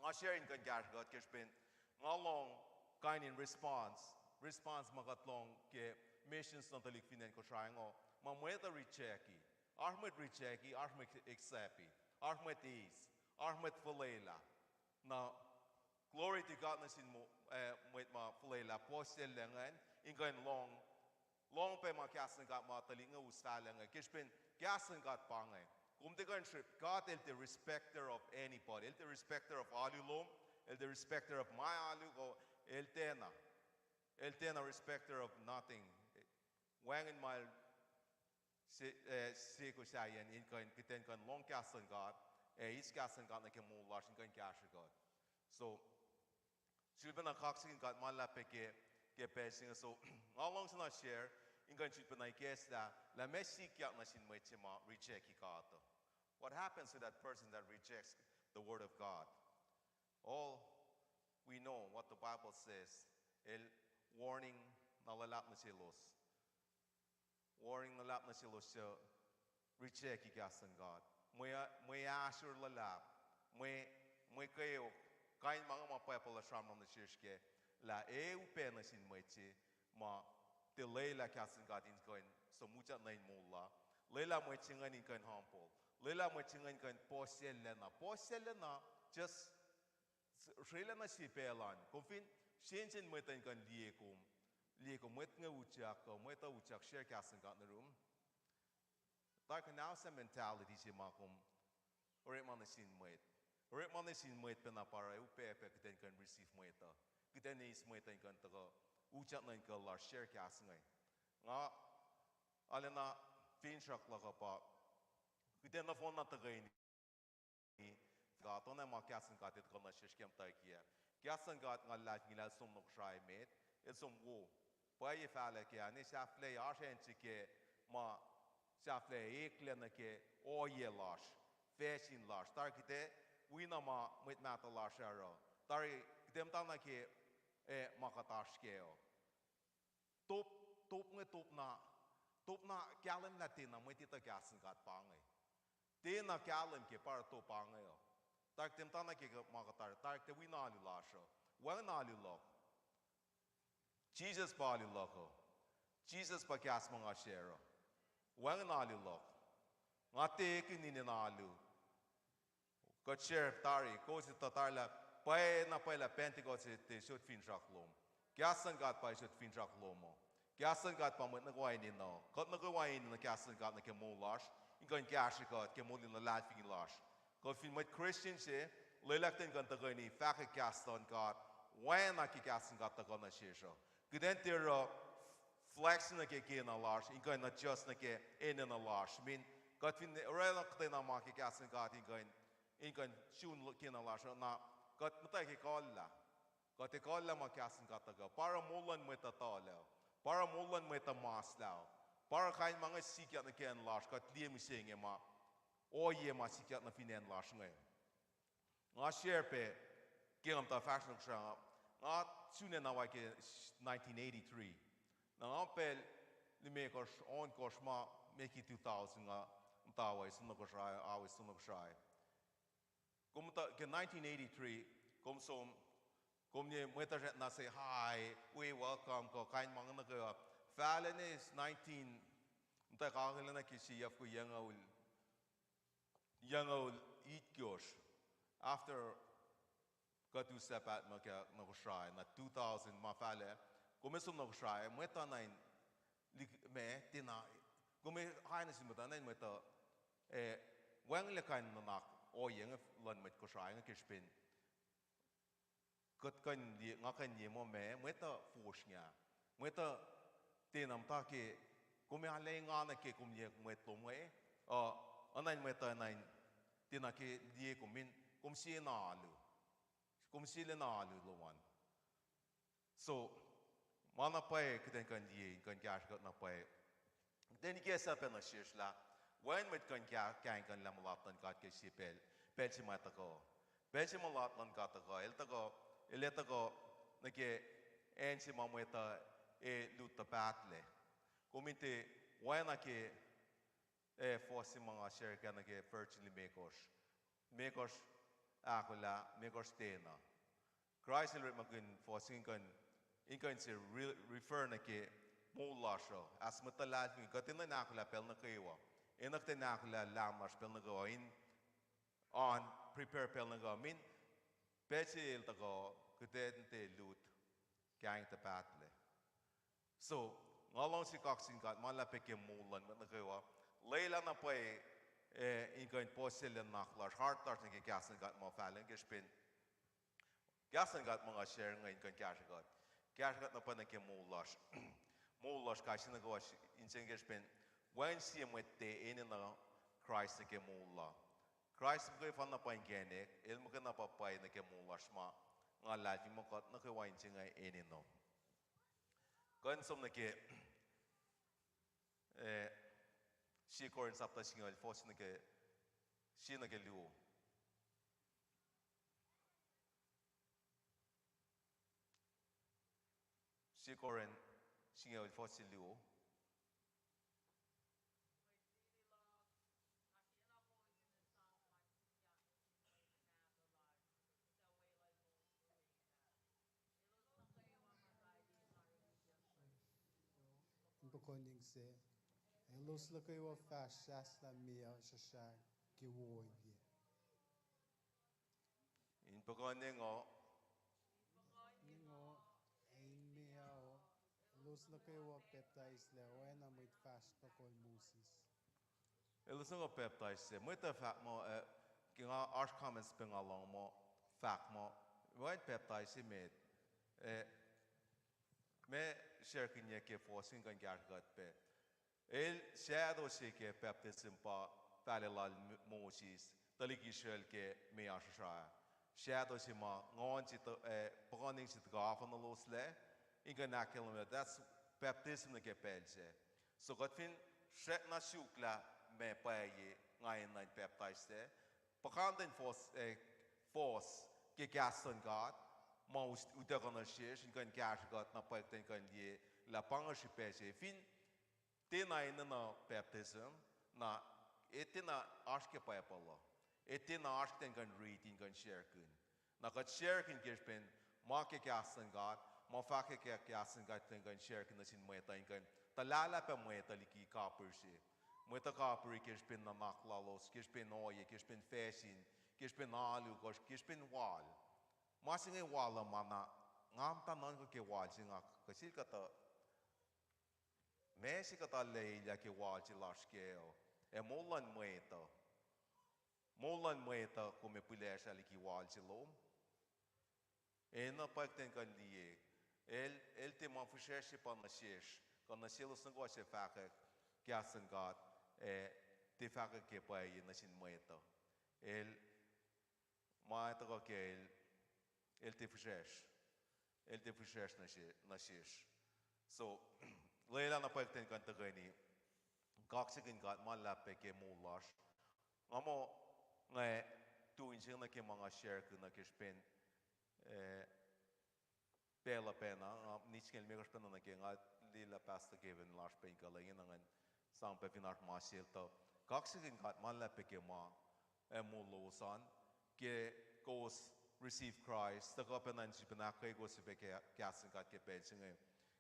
Nga share in kuh in kahsre kuht ke srihpen nga lohng kain in response, response ma kuht lohng ke missions nuh tuhlihk fin acn Kosrae inge, ma mwet uh rejecti. Oasr mwet rejecti, oasr mwet accepti, oasr mwet eis, oasr mwet fuhlwelah. Na glory to God nuh sin mo-, eh, mwet ma fuhlwelah, puhsisacllah ingacn, in kuh in lohng, lohng pac ma kahs luhn God ma tuhlihk inge us fahlac inge. Ke srihpen kahs luhn God pa inge. Kom tiac kuh in srihk, God el tiac respecter of anybody. El tiac respecter of alu lom. El tiac respecter of ma alu kuh, el tiacna. El tiacna respecter of nothing. Wacngihn ma el se, eh, se kuh sahyacn in kuh in, kuht in kuh in lohng kahs luhn God, ac eis kahs luhn God nuh ke moul lasr in kuh in kahsre kuht. So, sulpacna kaksakihn God ma luhlahp pac ke, ke pacl se inge. So, nga luhngse na share, in kuh in sulpacna ikacslah, lah meac sikyak nuh sin mwet se ma rejecti God uh. What happens to that person that rejects the word of God? All we know what the Bible says, el warning na luhlahp nuh selos. Warning na luhlahp nuh selos suc rejecti kahs luhn God. Mwe, mwe ahsor luhlahp, mwe, mwe kweok, kain ma inge ma Bible uh sramsram nuh sesr kac, lah ac upac nuh sin mwet se ma tiac lwelah kahs luhn God in kuh in som utyak nuh in moul la. Lwelah mwet se ingacn in kuh in humble. Lwelah mwet se ingacn in kuh in puhsisacllah na. Puhsisacllah na, just srwaclah na sie pacl an. Kom fin sensen mwet uh in kuh in liye kom, liye kom mwet inge utyak, kuh mwet uh utyak, share kahs luhn God nuh yurum. Tari kuh na suc mentality se ma kom orekma nuh sin mwet. Orekma nuh sin mwet pacna pa oruh upac pac kuht in kuh in receive mwet uh. Kuht in eis mwet uh in kuh in tuhkuh utyak nuh in kuh lasr, share kahs inge. Nga arulacna finsrak luhk uh pa kuht in nohfohn na tuhkweni God, oacna ma kahs luhn God el tuhkuh nuh sesr ke muhtwacwacack. Kahs luhn God nga luhlahlfongi lah el som nuh Kosrae met, el som wo. Pwacye fahlac kac, ne sahflah oasr acn se ke ma sahflah eklac nuh ke ohiyac lasr, facsin lasr. Tari kuht ac wi na ma mwet mahtuh lasr uh oruh. Tari kuht ac muhtana ke, eh, ma kuht oasr kac uh. Top, top inge top na, top na kahlwem lah tiacna mwet etuh kahs luhn God pa inge. Tiacna kahlwem ke pa oruh top inge uh. Tari tiac muhtana ke ma kuht oruh, tari tiac wi na alu lasr uh. Wacngihn alu luhk. Jisus pa alu luhk uh. Jisus pa kahs ma nga share uh. Wacngihn alu luhk. Nga tiac kihtin inen alu. Kuht share tari, kowos etuh tari lah pwacyena pwacye lah Pentecost se tiac sot finsrak lom. Kahs luhn God pa sot finsrak lom uh. Kahs luhn God pa mwet nuh kwewa enenuh. Kuht nuh kwewa enenuh kahs luhn God nuh ke moul lasr, in kuh in kahsrwe kuht ke moul in luhlahlfongi lasr. Kuht fin mwet Christian se, lwelah kuht in kuh in tuhkweni fahkwack kahs luhn God, oacna ke kahs luhn God tuhkuh nuh sesr uh. Kuht in tiac oruh flex nuh ke kena lasr, in kuh in adjust nuh ke enenuh lasr. Min, kuht fin orwaclah kuhtwena ma ke kahs luhn God in kuh in, in kuh in sun kena lasr uh, na kuht muhta ke kuhllah. Kuht ac kuhllah ma kahs luhn God tuhkuh. Pa oruh moul luhn mwet uh tuhlac. Pa oruh moul luhn mwet uh maslah. Pa oruh kain ma inge sikyak nuh ke acn lasr, kuht liye mihsenge ma, ohiyac ma sikyak nuh fin acn lasr inge. Nga share pac, ke nga muhta fahsr nuh Kosrae, nga sun acn Hawaii ke nineteen eighty-three. Na nga pacl limekohsr, ohnkohsr ma, meki two thousand nga muhta Hawaii, som nuh Kosrae, Hawaii, som nuh Kosrae. Kom muhta ke nineteen eighty-three, kom som, kom liye mwet uh srackna say hi, we welcome, kuh kain ma inge nuh kwewa. Fahlac ne nineteen, muhta kakihlacna ke sie yac fuhkah yac, yac itkohsr. After kuht uslah pahtma ke nuh Kosrae, na two thousand ma fahlac, kom som nuh Kosrae, mwet uh na in, lik-, ma, tiacna, kom aina sin mwet uh na in mwet uh, eh, wacngihnlac kain nuhnak ohiyac inge luhn mwet Kosrae inge ke srihpen kuht kuh in liye, nga kuh in liye muh ma, mwet uh fosrngah. Mwet uh tiacna muhta ke, kom arlac engan nuh ke kom liye mwet lom inge, uh, oacna in mwet uh na in tiacna ke liye kom in, kom sie na alu. Kom sie lwen alu lom an. So, ma na pwacye kuht in kuh in liye, in kuh in kahsrwe kuht na pwacye. Kuht in ikacslah pac nuh sesr lah, wacngihn mwet kuh in ka-, kahingkuhnlah mulat luhn God ke sie pacl, pacl se ma tuhkuh. Pacl se mulat luhn God tuhkuh, el tuhkuh, el ac tuhkuh nuh ke acn se ma mwet uh ac lut tuh pahtlac. Kom in tiac, oacna ke, eh, fuhs se ma nga share kac nuh ke virgin limekohsr. Limekohsr ahkolah, limekohsr tiacna. Kraist el orekmakihn fuhs in kuh in, in kuh in se re-, refer nuh ke moul lasr uh. As mwet luhlahlfongi, kuht enenuh in ahkolah pacl nuh kwewa. Enenuh kuht in ahkolah lahm lasr pacl nuh kwewa. In, on, prepare pacl nuh kwewa. Min, pacl se el tuhkuh, kuht in tiac lut, kahing tuh pahtlac. So, nga luhngse kaksakihn God ma luhlahp ke moul luhn mwet nuh kwewa. Lwelah na pwacye, eh, in kuh in puhsisacl nuhnak lasr, heart lasr nuh ke kahs luhn God ma fahlac ke srihpen kahs luhn God ma nga share inge in kuh in kahsrwe kuht. Kahsrwe kuht na pwacye nuh ke moul lasr. Moul lasr kais sie nuh kwewa, inse ke srihpen wacngihn sie mwet tiac enenuh Kraist nuh ke moul la. Kraist muhkwena pa inkacnek, el muhkwena pa pwacye nuh ke moul lasr ma nga luhlahlfongi muh kuht nuh kwewa inse inge enenuh. Kuh in som nuh ke, eh, Sie Korin sapta singucul, fuhs nuh ke, sie nuh ke luo. Sie Korin singucul, fuhs se luo. In puhkuhnyeng se, elos nuh kwewa fahsr sahslah meoa srahsrah ke woiyac. In puhkuhnyeng uh, in meoa uh, elos nuh kwewa pacptaislac oacna mwet fahsr tohkohl Moses. Elos nuh kwewa pacptais se, mwet uh fahk muh, eh, ke nga oasr comments pac nga lohng muh, fahk muh, wacngihn pacptais se met, eh, ma sharekihnyuck ke fuhs in kuh in kahsrwe kuht pac. El shadow se ke baptism pa fahlac lal M-, Moses, tuhlihk Israel ke meoa srahsrah. Shadow se ma nguhn se tuh, eh, puhkuhnyeng se tuhkuh afunuloslac, in kuh in ahkkahlwemye, that's baptism nuh ke pacl sac. So kuht fin srackna suk lah ma pwacye nga enenuh in pacptais sac, puhkantwen fuhs, eh, fuhs ke kahs luhn God ma us-, utuckuh nuh sesr in kuh in kahsrwe kuht na pwacye kuht in kuh in liye lah pa inge srihpac se. Fin tiacna enenuh baptism, na, e tiacna oasr ke Bible uh. E tiacna oasr kuht in kuh in riti, kuh in sharekihn. Na kuht sharekihn ke srihpen ma ke kahs luhn God, ma fahkwack ke kahs luhn God kuht in kuh in sharekihn nuh sin mwet uh in kuh in tuhlalah pac mwet uh liki kapihr se. Mwet uh kapihr ke srihpen nuhnak lalos, ke srihpen ohiyac, ke srihpen facsin, ke srihpen alu, ke srihpen wal. Ma se inge wal uh ma na, nga muhta nuhnkuh ke wal se nga kuh sel kuhtuh, ma se kuhtuh lwelah ke wal se lasr kac uh, ac moul luhn mwet uh. Moul luhn mwet uh kom ac pihlesrlah liki wal se lom. Ac na pwacye kuht in kuh in liye, el, el tiac ma fihsracsr se pa nuh sesr, kuh nuh selos nuh kwewa suc fahkwack kahs luhn God, ac tiac fahkwack ke pwacye nuh sin mwet uh. El, ma tuhkuh ke el, el tiac fihsracsr. El tiac fihsracsr nuh se-, nuh sesr. So, lwelah na pwacye kuht in kuh in tuhkweni kaksakihn God ma luhlahp pac ke moul lasr. Nga muh, nga tu in se nuh ke ma nga sharekihn nuh ke srihpen, eh, pacl uh pacna, nga nitskacl mekohsr pacna nuh ke nga liye lah Pastor Kevin lasr pac in kuh lwen ingena ngan sang pac fin oasr ma sel tuh. Kaksakihn God ma luhlahp pac ke ma, ac moul lowos an, ke kowos receive Christ, tuhkuh pacna in sifilpac ahkkweye kowos sifilpac ke kahs luhn God ke pacl se inge.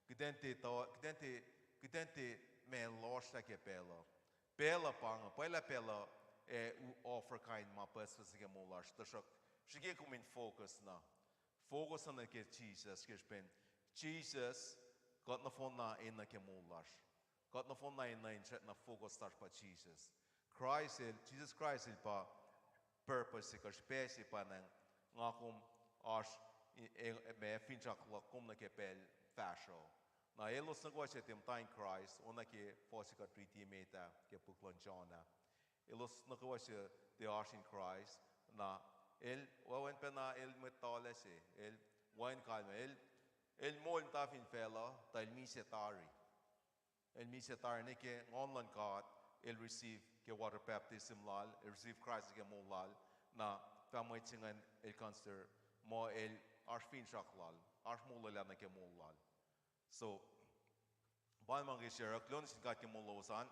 Kuht in tiac, kuht in tiac, kuht in tiac ma lohsrlah ke pacl uh. Pacl uh pa inge, pwacye lah pacl uh, ac u-, offer kain ma pucspucs nuh ke moul lasr, tuhsruhk srihke kom in focus na. Focus na nuh ke Jisus, ke srihpen Jisus, kuht nohfohnna enenuh ke moul lasr. Kuht nohfohnna enenuh in srackna focus lasr pa Jisus. Kraist el, Jisus Kraist el pa purpose se kuh srihpac se pa nacng nga kom oasr, e, e, ma finsrak luhk kom nuh ke pacl fahsruh. Na elos nuh kwewa suc tiac muhta in Kraist, oacna ke fuhs se kuht riti met ah ke puk luhn John ah. Elos nuh kwewa suc tiac oasr in Kraist, na el, wacngihn pacna el mwet tolac se, el wacngihn kalmac, el, el moul muhta fin facluh, tuh el misac tari. El misac tari nwe ke Nguhn luhn God, el receive ke water baptism lal, el receive Kraist ke moul lal, na fah mwet se ingacn el consider muh el oasr finsrak lal, oasr molwelah nuh ke moul lal. So, pa ma ke share uh, kuloh nuh sin God ke moul lowos an,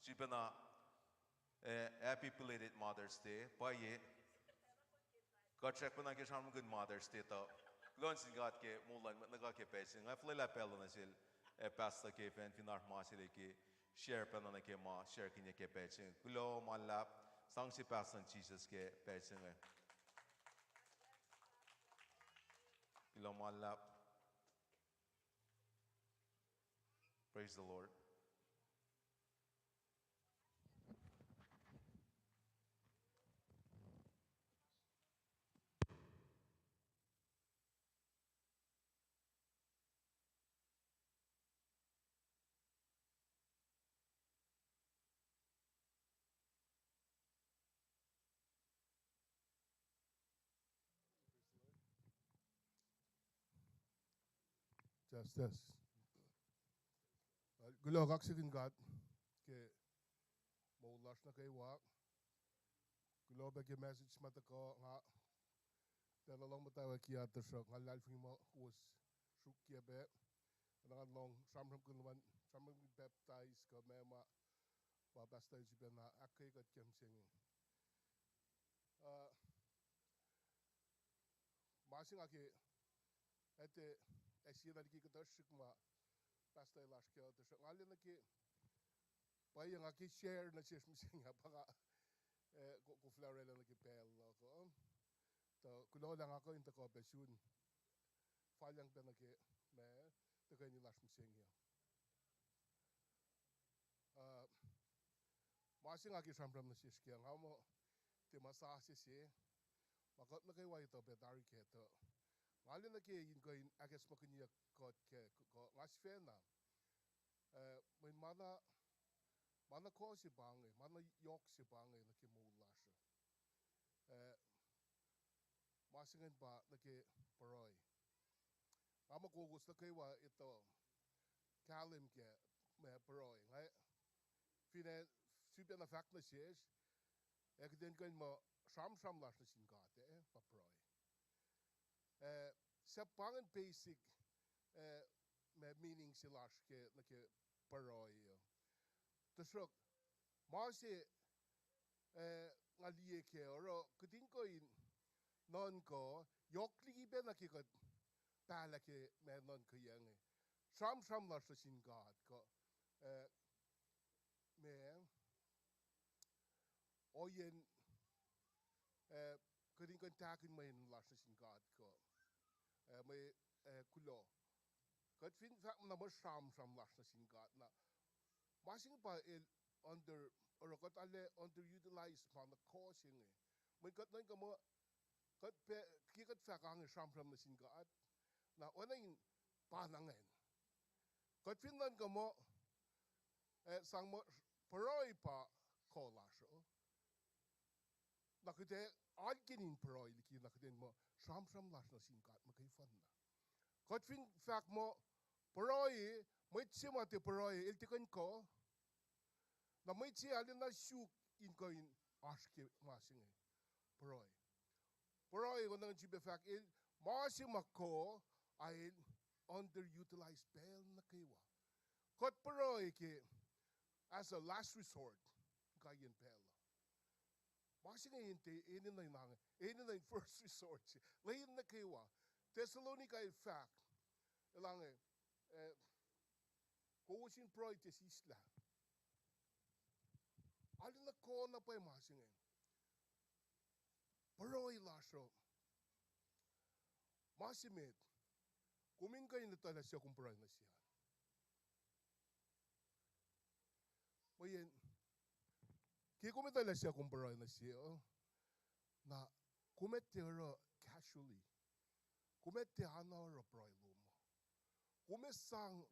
sifilpacna, eh, happy belated Mother's Day, pwacye, kuht srackpacna ke sramsramkihn Mother's Day tuh, kuloh nuh sin God ke moul luhn mwet nuh kwewa ke pacl se inge, nga fuhlwelah pacl uh nuh sel, eh, Pastor Kevin, fin oasr ma sel ke share pacna nuh ke ma sharekihn ke pacl se inge. Kuloh ma luhlahp, sang se Pastor in Jisus ke pacl se inge. Kuloh ma luhlahp. Praise the Lord. Justice. Kuloh, kaksakihn God ke moul lasr nuh kwewa. Kuloh pac ke message ma tuhkuh, nga tiacna lohng muhtwacwacack ah, tuhsruhk nga luhlahlfongi muh kowos sruokyac pac. Nga lohng sramsramkihn luhman, sramsramkihn baptize kuh meac ma, ma Pastor el sifilpacna ahkkweye kuht ke mihsenge. Uh, ma se nga ke, ete, ac sie na liki kuhtuh srihk ma Pastor el oasr kac uh, tuhsruhk nga liye nuh ke, pwacye nga ke share nuh sesr mihsenge ah pa nga, eh, ko-, koflah orwaclah nuh ke pacl luhk uh. Tuh kuloh lah nga kuh in tuhkuh pac sun falyang pac nuh ke ma tuhkweni lasr mihsenge uh. Uh, ma se nga ke sramsram nuh sesr kac, nga muh tiac ma sasuc se, ma kuht nuh kwewa etuh pac tari kac tuh. Nga liye nuh ke in kuh in ahkacsmakihnyuck kuht kac, kuh nga sifacna, eh, mweyen ma na, ma na kuh se pa inge, ma na yohk se pa inge nuh ke moul lasr uh. Eh, ma se ingacn pa nuh ke pruhe. Nga muh kowos nuh kwewa etuh kahlwem ke ma pruhe. Nga, finne sifilpacna fahk nuh sesr, ac kuht in kuh in muh sramsram lasr nuh sin God, eh, pa pruhe. Eh, sahp pa ingacn basic, eh, ma meaning se lasr ke, nuh ke pruhe uh. Tuhsruhk ma se, eh, nga liye kac oruh kihtin kuh in nuhnkuh, yohk liki pac nuh ke kuht pahlah ke ma nuhnkuh inge. Sramsram lasr nuh sin God kuh, eh, ma ohiyacn, eh, kihtin kuh in tahkihn mwe enenuh lasr nuh sin God kuh, eh, mwe, eh, kuloh. Kuht fin fahk na muh sramsram lasr nuh sin God na, ma se inge pa el under, oruh kuht arlac underutilize ma nuh kowos inge. Mweyen kuht nuhnkuh muh, kuht pa, ke kuht fahk inge sramsram nuh sin God, na oacna in pa na ingacn. Kuht fin nuhnkuh muh, eh, sang muh pruhe pa kuh lasr uh, na kuht ac alkeni in pruhe liki na kuht in muh sramsram lasr nuh sin God muhkwena. Kuht fin fahk muh pruhe, mwet se ma tiac pruhe el tiac kuh in kuh, na mwet se arulacna suk in kuh in oasr ke ma se inge, pruhe. Pruhe, oacna in sifilpac fahk el, ma se ma kuh, a el underutilize pacl nuh kwewa. Kuht pruhe ke as a last resort, kain pacl uh. Ma se inge in tiac enenuh in, enenuh in first resort se lwen nuh kwewa. Thessalonica el fahk, elange, eh, kowos in pruhe tiac sislah. Arulacna kuh na pwacye ma se inge. Pruhe lasr uh, ma se met, kom in kuh in etuh lah suc kom pruhe nuh se uh. Mweyen, ke kom etuh lah suc kom pruhe nuh se uh, na kom ac tiac oruh casually. Kom ac tiac oacna oruh pruhe lom uh. Kom ac sang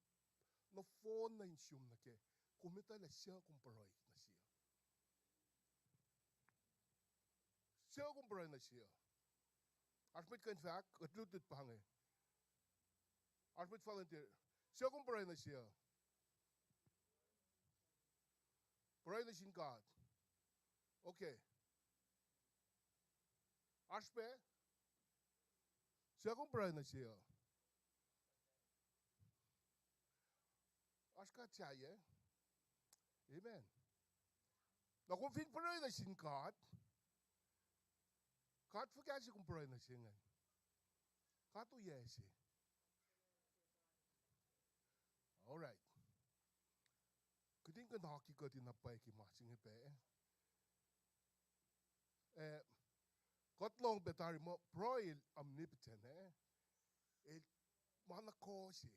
nohfohn na in sum nuh ke, kom etuh lah suc kom pruhe nuh se uh. Suc kom pruhe nuh se uh. Oasr mwet kuh in fahk, kuht lutlut pa inge. Oasr mwet volunteer. Suc kom pruhe nuh se uh. Pruhe nuh sin God. Okay. Oasr pac. Suc kom pruhe nuh se uh. Oasr God sahyac. Amen. Na kom fin pruhe nuh sin God, God fuhkah se kom pruhe nuh se ingacn? God oyac se? All right. Kihtin kuh in aki kuht in na pwacye ke ma se inge pac. Eh, kuht lohng pac tari muh pruhe el omnipotent, eh? El ma nuh kowos se.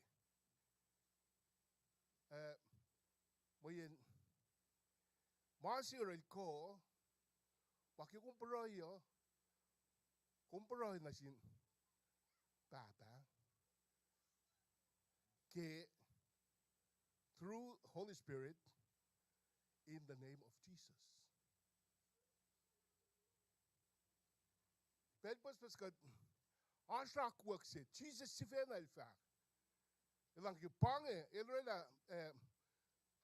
Eh, mweyen ma se oruh el kuh, pa ke kom pruhe uh, kom pruhe nuh sin Pahpah ke through Holy Spirit in the name of Jesus. Pacl pucspucs kuht oasr akwuck se, Jisus sifacna el fahk. Elan ke pa inge, el orwaclah, eh,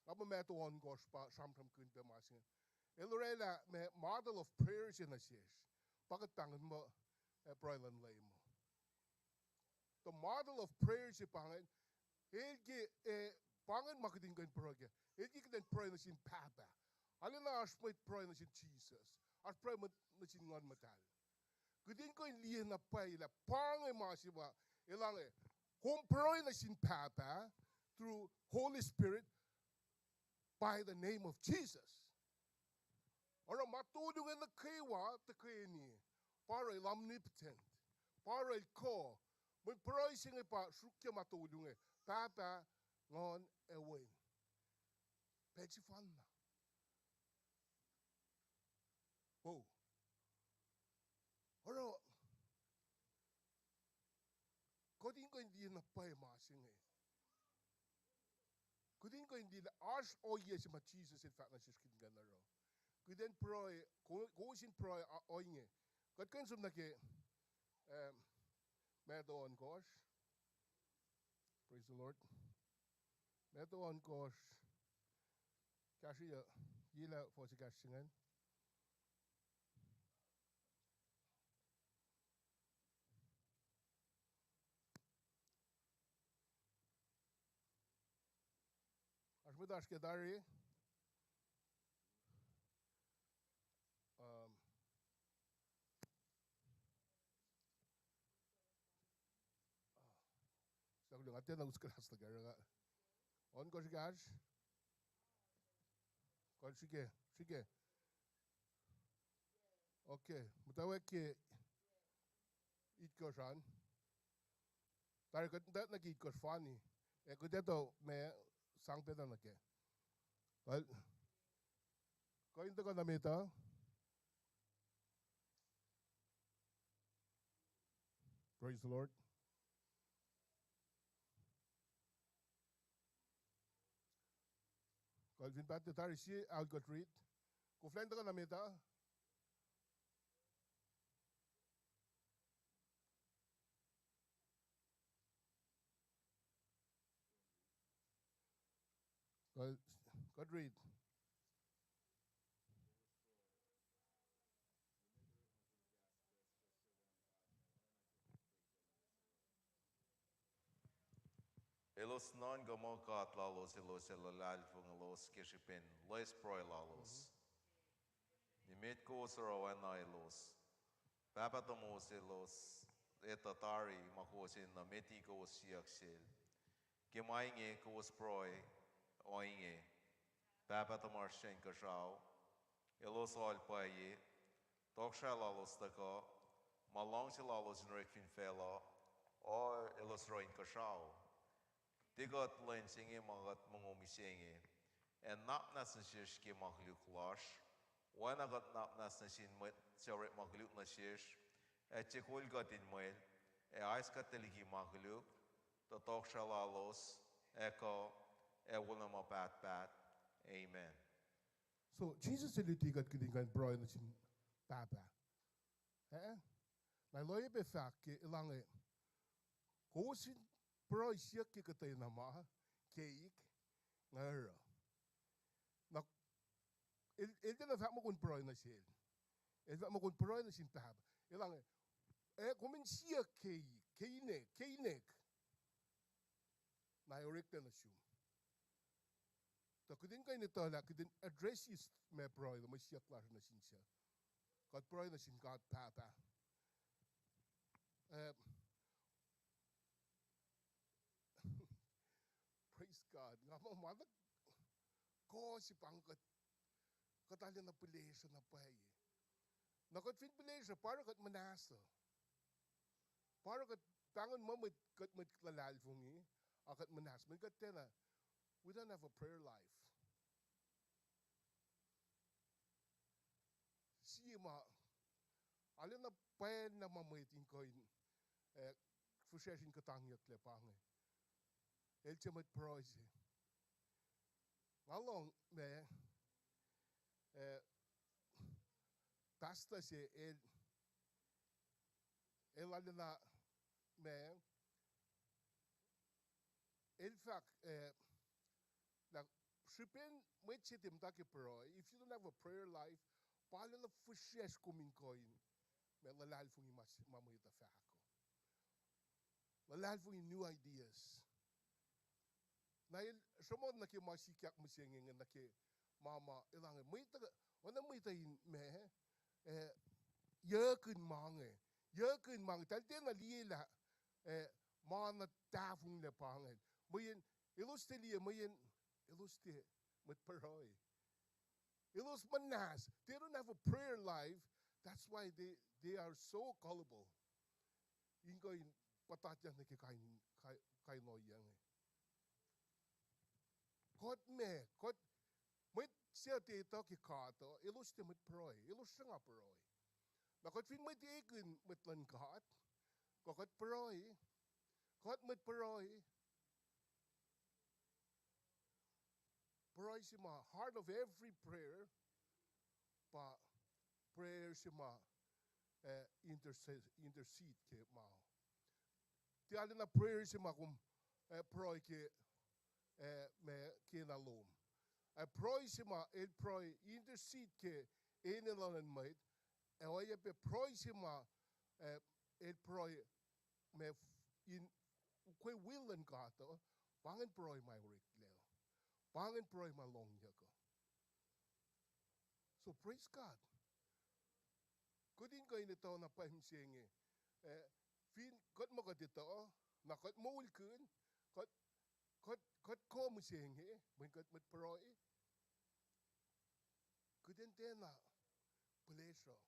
nga muh Matthew ohnkohsr pa sramsramkihn pac ma se inge. El orwaclah ma model of prayer se nuh sesr. Pa kuht pahngon muh, eh, pruhe luhn Leum uh. The model of prayer se pa ingacn, el ke, eh, pa ingacn ma kuht in kuh in pruhe kac. El ke kuht in pruhe nuh sin Pahpah. Arulacna oasr mwet pruhe nuh sin Jisus. Oasr pruhe nuh sin Nguhn Muhtahl. Kuht in kuh in liye na pwacye lah pa inge ma se ma, elange, kom pruhe nuh sin Pahpah through Holy Spirit by the name of Jesus. Oruh ma tolu inge nuh kwewa tuhkweni, pa oruh el omnipotent, pa oruh el kuh. Mweyen pruhe se inge pa sruokyac ma tolu inge, Pahpah, Nguhn, ac Wen. Pacl sefanna. Oh. Oruh kuht in kuh in liye na pwacye ma se inge. Kuht in kuh in liye lah oasr ohiyac se ma Jisus el fahk nuh sesr kuht in kuh in oruh. Kuht in pruhe, ko-, kowos in pruhe, a, ohinge. Kuht kuh in som nuh ke, um, Matthew ohnkohsr. Praise the Lord. Matthew ohnkohsr. Kahsruh, ye lah fuhs ekahsr se ingacn. Oasr ke tari. Um, Saklu nga tiacna us kuhlahs nuh kac. Ohnkohsr ekahsr. Kuh srihke, srihke. Okay, muhtwacwacack ke itkohsr an. Tari kuht muhtwacwacack nuh ke itkohsr fani. Ac kuht etuh ma sang pacna nuh kac. Kuh, kuh in tuhkuh na met uh? Praise the Lord. Kuh fin paht tari sie aol kuht rit. Koflah in tuhkuh na met uh? Kuht, kuht rit. Elos nuhnkuh muh God lalos elos ac luhlahlfongi elos ke srihpen loes pruhe lalos. Nimet kowos oruh oacna elos. Pahpah tomowos elos etuh tari ma kowos enenuh met liki kowos siyuck sel. Ke ma inge kowos pruhe ohinge: Pahpah tuhmasr se inkuhsrao, elos ohl pwacye, tohkohsrahi lalos tuhkuh, ma luhngse lalos in orek fin facluh, oruh elos oruh inkuhsrao. Tiac kuht lwen se inge ma kuht mongo mihsenge. Ac nuhnak muhnahs nuh sesr ke ma koluk lasr, oacna kuht nuhnak muhnahs nuh sin mwet suc orek ma koluk nuh sesr. Ac tiac kol kuht in mwel, ac ais kuht tuh liki ma koluk, tuh tohkohsrahi lalos, ac kuh, ac wolacna ma pahtpaht. Amen. So Jisus el luti kuht kihtin kuh in pruhe nuh sin Pahpah. Eh? Na el oacyacpac fahk ke elange, kowos fin pruhe siyuck ke kuhtwena ma, keik, nga oruh. Na el, el tiacna fahk muh kom pruhe nuh sel. El fahk muh kom pruhe nuh sin Pahpah. Elange, eh, kom in siyuck keik, ke inek, ke inek, na ac oreklac nuh sum. Tuh kihtin kuh in etuh lah kihtin address ma pruhe, mwe siyuck lasr nuh sin suc. Kuht pruhe nuh sin God Pahpah. Eh, praise God. Nga muh ma na kuh se pa inge kuht, kuht arulacna pihlesruh na pwacye. Na kuht fin pihlesruh, pa oruh kuht muhnahs uh. Pa oruh kuht pahngon muh mwet, kuht mwet luhlahlfongi, a kuht muhnahs. Mweyen kuht tiacna, we don't have a prayer life. Sie ma, arulacna pwacye na ma mwet in kuh in, eh, fihsracsr in kuhtangyucklac pa inge. El tiac mwet pruhe se. Nga lohng ma, eh, pastor se el, el arulacna ma, el fahk, eh, lah srihpen mwet se tiac muhta ke pruhe, if you don't have a prayer life, pa arulacna fihsracsr kom in kuh in, ma luhlahlfongi ma, ma mwet uh fahk uh. Luhlahlfongi new ideas. Na el sruhmuhn nuh ke ma sikyak mihsenge inge nuh ke ma ma elange mwet uh, oacna mwet uh in ma, eh, yuckihn ma inge, yuckihn ma inge, eltahl tiacna liye lah, eh, ma na tahfonglac pa inge. Mweyen elos tiac liye, mweyen elos tiac mwet pruhe. Elos muhnahs. They don't have a prayer life. That's why they, they are so gullible in kuh in puhtatyang nuh ke kain, kain ohiyac inge. Kuht ma, kuht, mwet suc tiac etuh ke God uh, elos tiac mwet pruhe, elos sruhnga pruhe. Na kuht fin mwet ekihn mwet luhn God, kuh kuht pruhe, kuht mwet pruhe, pruhe se ma heart of every prayer, pa prayer se ma, eh, interse-, intercede ke ma. Tiac arulacna prayer se ma kom, eh, pruhe ke, eh, ma kena lom. Eh, pruhe se ma el pruhe intercede ke enenuh luhn mwet, ac oacyacpac pruhe se ma, eh, el pruhe ma f-, in ukwe will luhn God uh, pa ingacn pruhe ma oreklac. Pa ingacn pruhe ma lohngyuck uh. So praise God. Kuht in kuh in etuh na pwacye mihsenge. Eh, fin kuht ma kuht etuh, na kuht moulkihn, kuht, kuht, kuht kuh mihsenge, mweyen kuht mwet pruhe. Kuht in tiacna pihlesruh.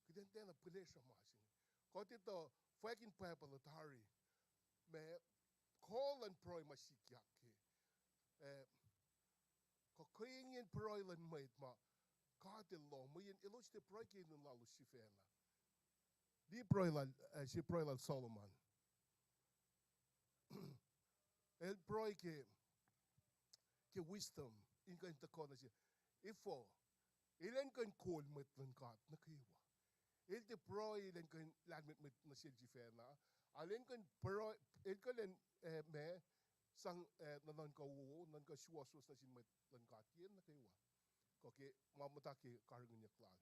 Kuht in tiacna pihlesruh ma se inge. Kuht etuh fwackin Bible uh tari. Ma kuh luhn pruhe ma sikyak ke. Eh, kuh ke ingacn pruhe luhn mwet ma God El lohng, mweyen elos tiac pruhe ke enenuh lalos sifacna. Liye pruhe lal, eh, sie pruhe lal Solomon. El pruhe ke, ke wisdom, in kuh in tuhkuh nuh se. Efuh, el in kuh in kol mwet luhn God nuh kwewa. El tiac pruhe el in kuh in lahlmwetmwet nuh sel sifacna. Ac el in kuh in pruhe, el kuh in, eh, ma, sang, eh, nuhnuhnkuh wo, nuhnkuh suwohswohs nuh sin mwet luhn God yen nuh kwewa. Kuh ke ma muhta ke karihngihnyuck lal.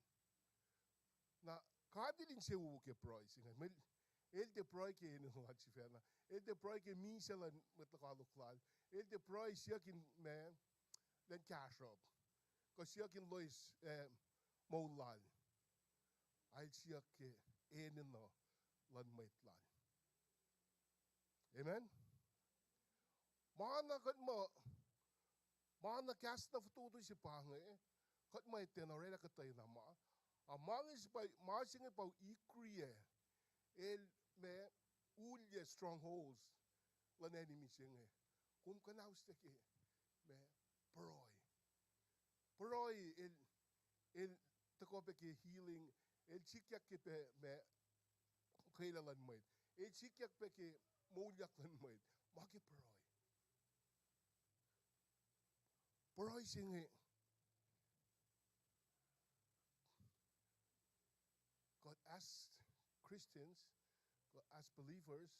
Na God El insewowo ke pruhe se inge. El, el tiac pruhe ke enenuh lal sifacna. El tiac pruhe ke misac luhn mwet lokoalok lal. El tiac pruhe siyuck in ma, lwen kahsruhp. Kuh siyuck in loes, eh, moul lal. Ac el siyuck ke enenuh luhn mwet lal. Amen. Ma na kuht muh, ma na kahs na fototo se pa inge, kuht muh tiacna orwaclah kuhtwena ma. A ma inge se pa, ma se inge pa ikriyac. El ma ulye strongholds luhn enemy se inge. Kom kuhnauslah ke ma pruhe. Pruhe el, el tuhkuh pac ke healing, el sikyak ke pac ma kwelah luhn mwet. El sikyak pac ke moulyak luhn mwet. Ma ke pruhe. Pruhe se inge, kuht as Christians, kuht as believers,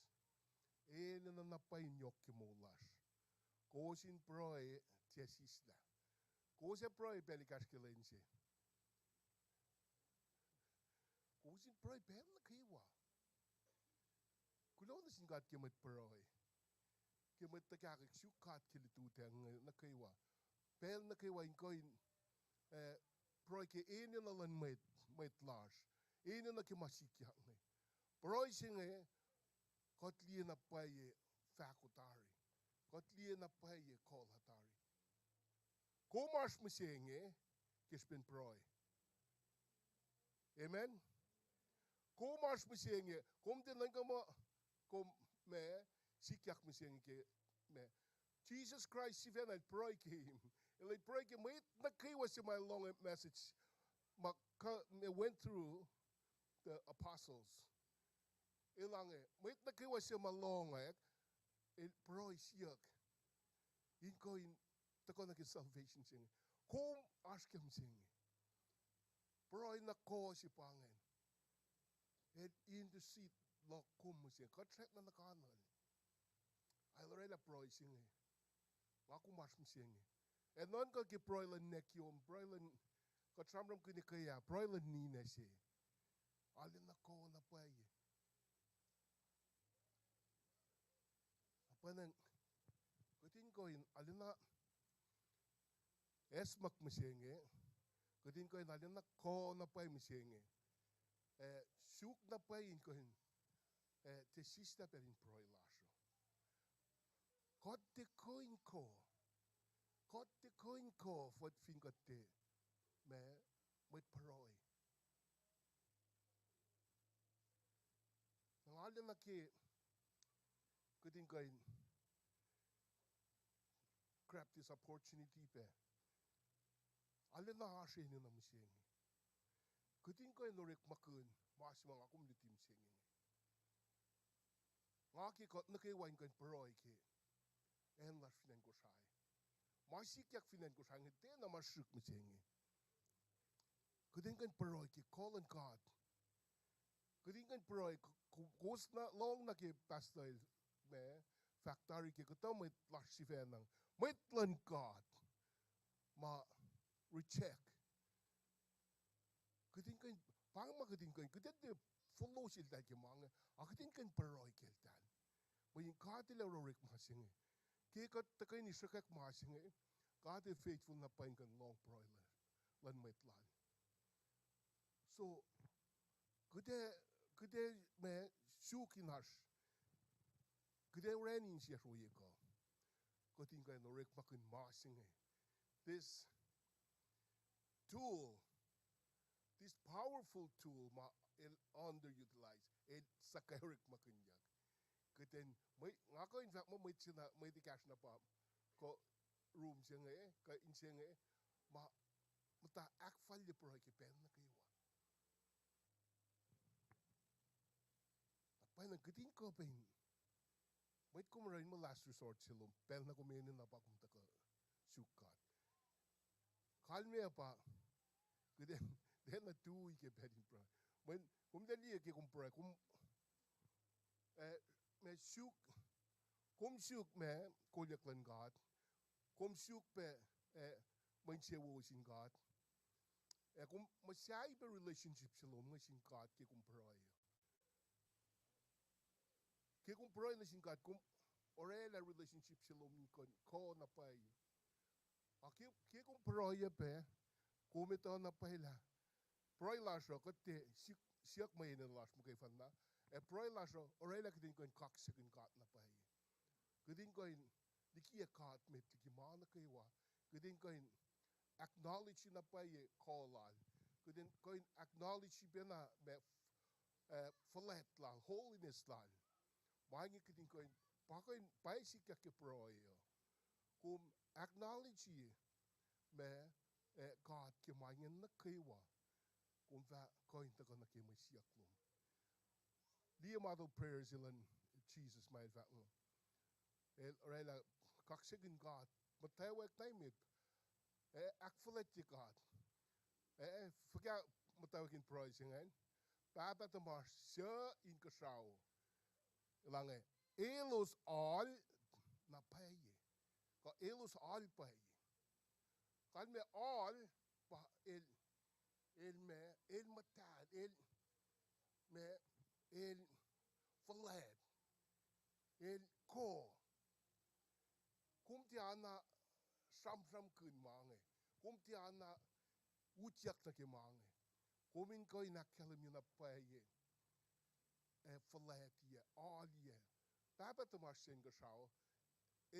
enenuh na pwacye in yohk ke moul lasr. Kowos in pruhe tiac sislah. Kowos ac pruhe pacl ekahsr ke lwen se. Kowos in pruhe pacl nuh kwewa. Kuloh nuh sin God ke mwet pruhe. Ke mwet tuhkahkwack suk God ke lututacng nuh kwewa. Pacl nuh kwewa in kuh in, eh, pruhe ke enenuh luhn mwet, mwet lasr. Enenuh ke ma sikyak inge. Pruhe se inge, kuht liye na pwacye fahko tari. Kuht liye na pwacye kuh la tari. Kom oasr mihsenge ke srihpen pruhe. Amen. Kom oasr mihsenge, kom tiac nuhnkuh muh kom ma sikyak mihsenge ke ma. Jisus Kraist sifacna El pruhe ke, El pruhe ke mwet nuh kwewa se ma lohng message ma kuh, ma went through the apostles. El inge, mwet nuh kwewa se ma lohngack, El pruhe siyuck in kuh in tuhkuh nuh ke salvation se inge. Kom oasr ke mihsenge. Pruhe na kuh se pa ingacn. El intercede luhk kom mihsenge. Kuht srackna nuh kanuhl. Ac El orwaclah pruhe se inge. Nga kom oasr mihsenge. Ac nuhnkuh ke pruhe luhn nekiom, pruhe luhn, kuht sramsramkihn ke ah, pruhe luhn ninac se. Arulacna kuh na pwacye. Pwacnwacng, kuht in kuh in arulacna acsmak mihsenge, kuht in kuh in arulacna kuh na pwacye mihsenge. Eh, suk na pwacye in kuh in, eh, tiac sislah pacl in pruhe lasr uh. Kuht tiac kuh in kuh. Kuht tiac kuh in kuh, fin kuht tiac, ma, mwet pruhe. Na nga arulacna ke, kuht in kuh in grab this opportunity pac. Arulacna oasr enenuh mihsenge. Kuht in kuh in orekmakihn ma se ma nga kom luti mihsenge inge. Nga ke kuht nuh kwewa in kuh in pruhe ke acn lasr fin acn Kosrae. Ma sikyak fin acn Kosrae inge tiacna ma srihk mihsenge. Kuht in kuh in pruhe ke kuh luhn God. Kuht in kuh in pruhe, k-, k-, kowos na lohng na ke pastor el, ma, fahk tari ke kuhtuh mwet lasr sifacna, mwet luhn God ma reject. Kuht in kuh in, pa inge ma kuht in kuh in, kuht in tiac follow seltahl ke ma inge, a kuht in kuh in pruhe ke eltahl. Mweyen God El ac orekma se inge. Ke kuht tuhkweni sruhkwack ma se inge, God El faithful na pwacye in kuh in lohng pruhe luhn mwet Lal. So, kuht ac, kuht ac ma suk in oasr, kuht ac orani insiyacsr ohiyac kuh, kuht in kuh in orekmakihn ma se inge. This tool, this powerful tool ma el underutilize, el suhkac orekmakihnyuck. Kuht in, mwe-, nga kuh in fahk muh mwet se na, mwet ekahsr na pa kuh room se inge, kuh in se inge, ma muhta ahkfalye pruhe ke pacl nuh kwewa. Na pwacye na kuht in kuh pac in, mwet kom oruh in muh last resort se lom, pacl na kom enenuh pa kom tuhkuh suk God. Kalmac pa, kuht ac, tiacna tui ke pacl in pruhe. Mweyen kom tiac liye ke kom pruhe, kom, eh, ma suk, kom suk ma kolyuck luhn God, kom suk pac, eh, mwe insewowo sin God, ac kom muhsahi pac relationship se lom nuh sin God ke kom pruhe. Ke kom pruhe nuh sin God, kom orwaclah relationship se lom in kuh in kuh na pwacye. Ac ke, ke kom pruhe pac, kom etuh na pwacye lah pruhe lasr uh, kuht tiac siyuck, siyuck mwe enenuh lasr muhkwena. Ac pruhe lasr uh orwaclah kuht in kuh in kaksakihn God na pwacye. Kuht in kuh in likiyac God met liki ma nuh kwewa. Kuht in kuh in acknowledge na pwacye kuh lal. Kuht in kuh in acknowledge pacna ma, eh, fuhlwact lal, holiness lal. Ma inge kuht in kuh in, pa kuh in pwacye sikyak ke pruhe uh. Kom acknowledge ma, eh, God ke ma inge nuh kwewa. Kom fah kuh in tuhkuh nuh ke mwe siyuck lom. Liye model prayer se luhn Jisus ma el fahk muh, el orwaclah kaksakihn God, muhtwacwacack na met, eh, ahkfuhlwactye God. Eh, fuhkah muhtwacwacack in pruhe se ingacn? Pahpah tuhmasr suc inkuhsrao. Elange, elos oal na pwacye. Kuh elos oal pwacye. Kalmac oal pa el, el ma, el muhtahl, el ma, el fuhlwact, el kuh. Kom tiacna sramsramkihn ma inge. Kom tiacna utyak nuh ke ma inge. Kom in kuh in ahkkahlwemye na pwacye, ac fuhlwactiyac, oaliyac. Pahpah tuhmasr se inkuhsrao,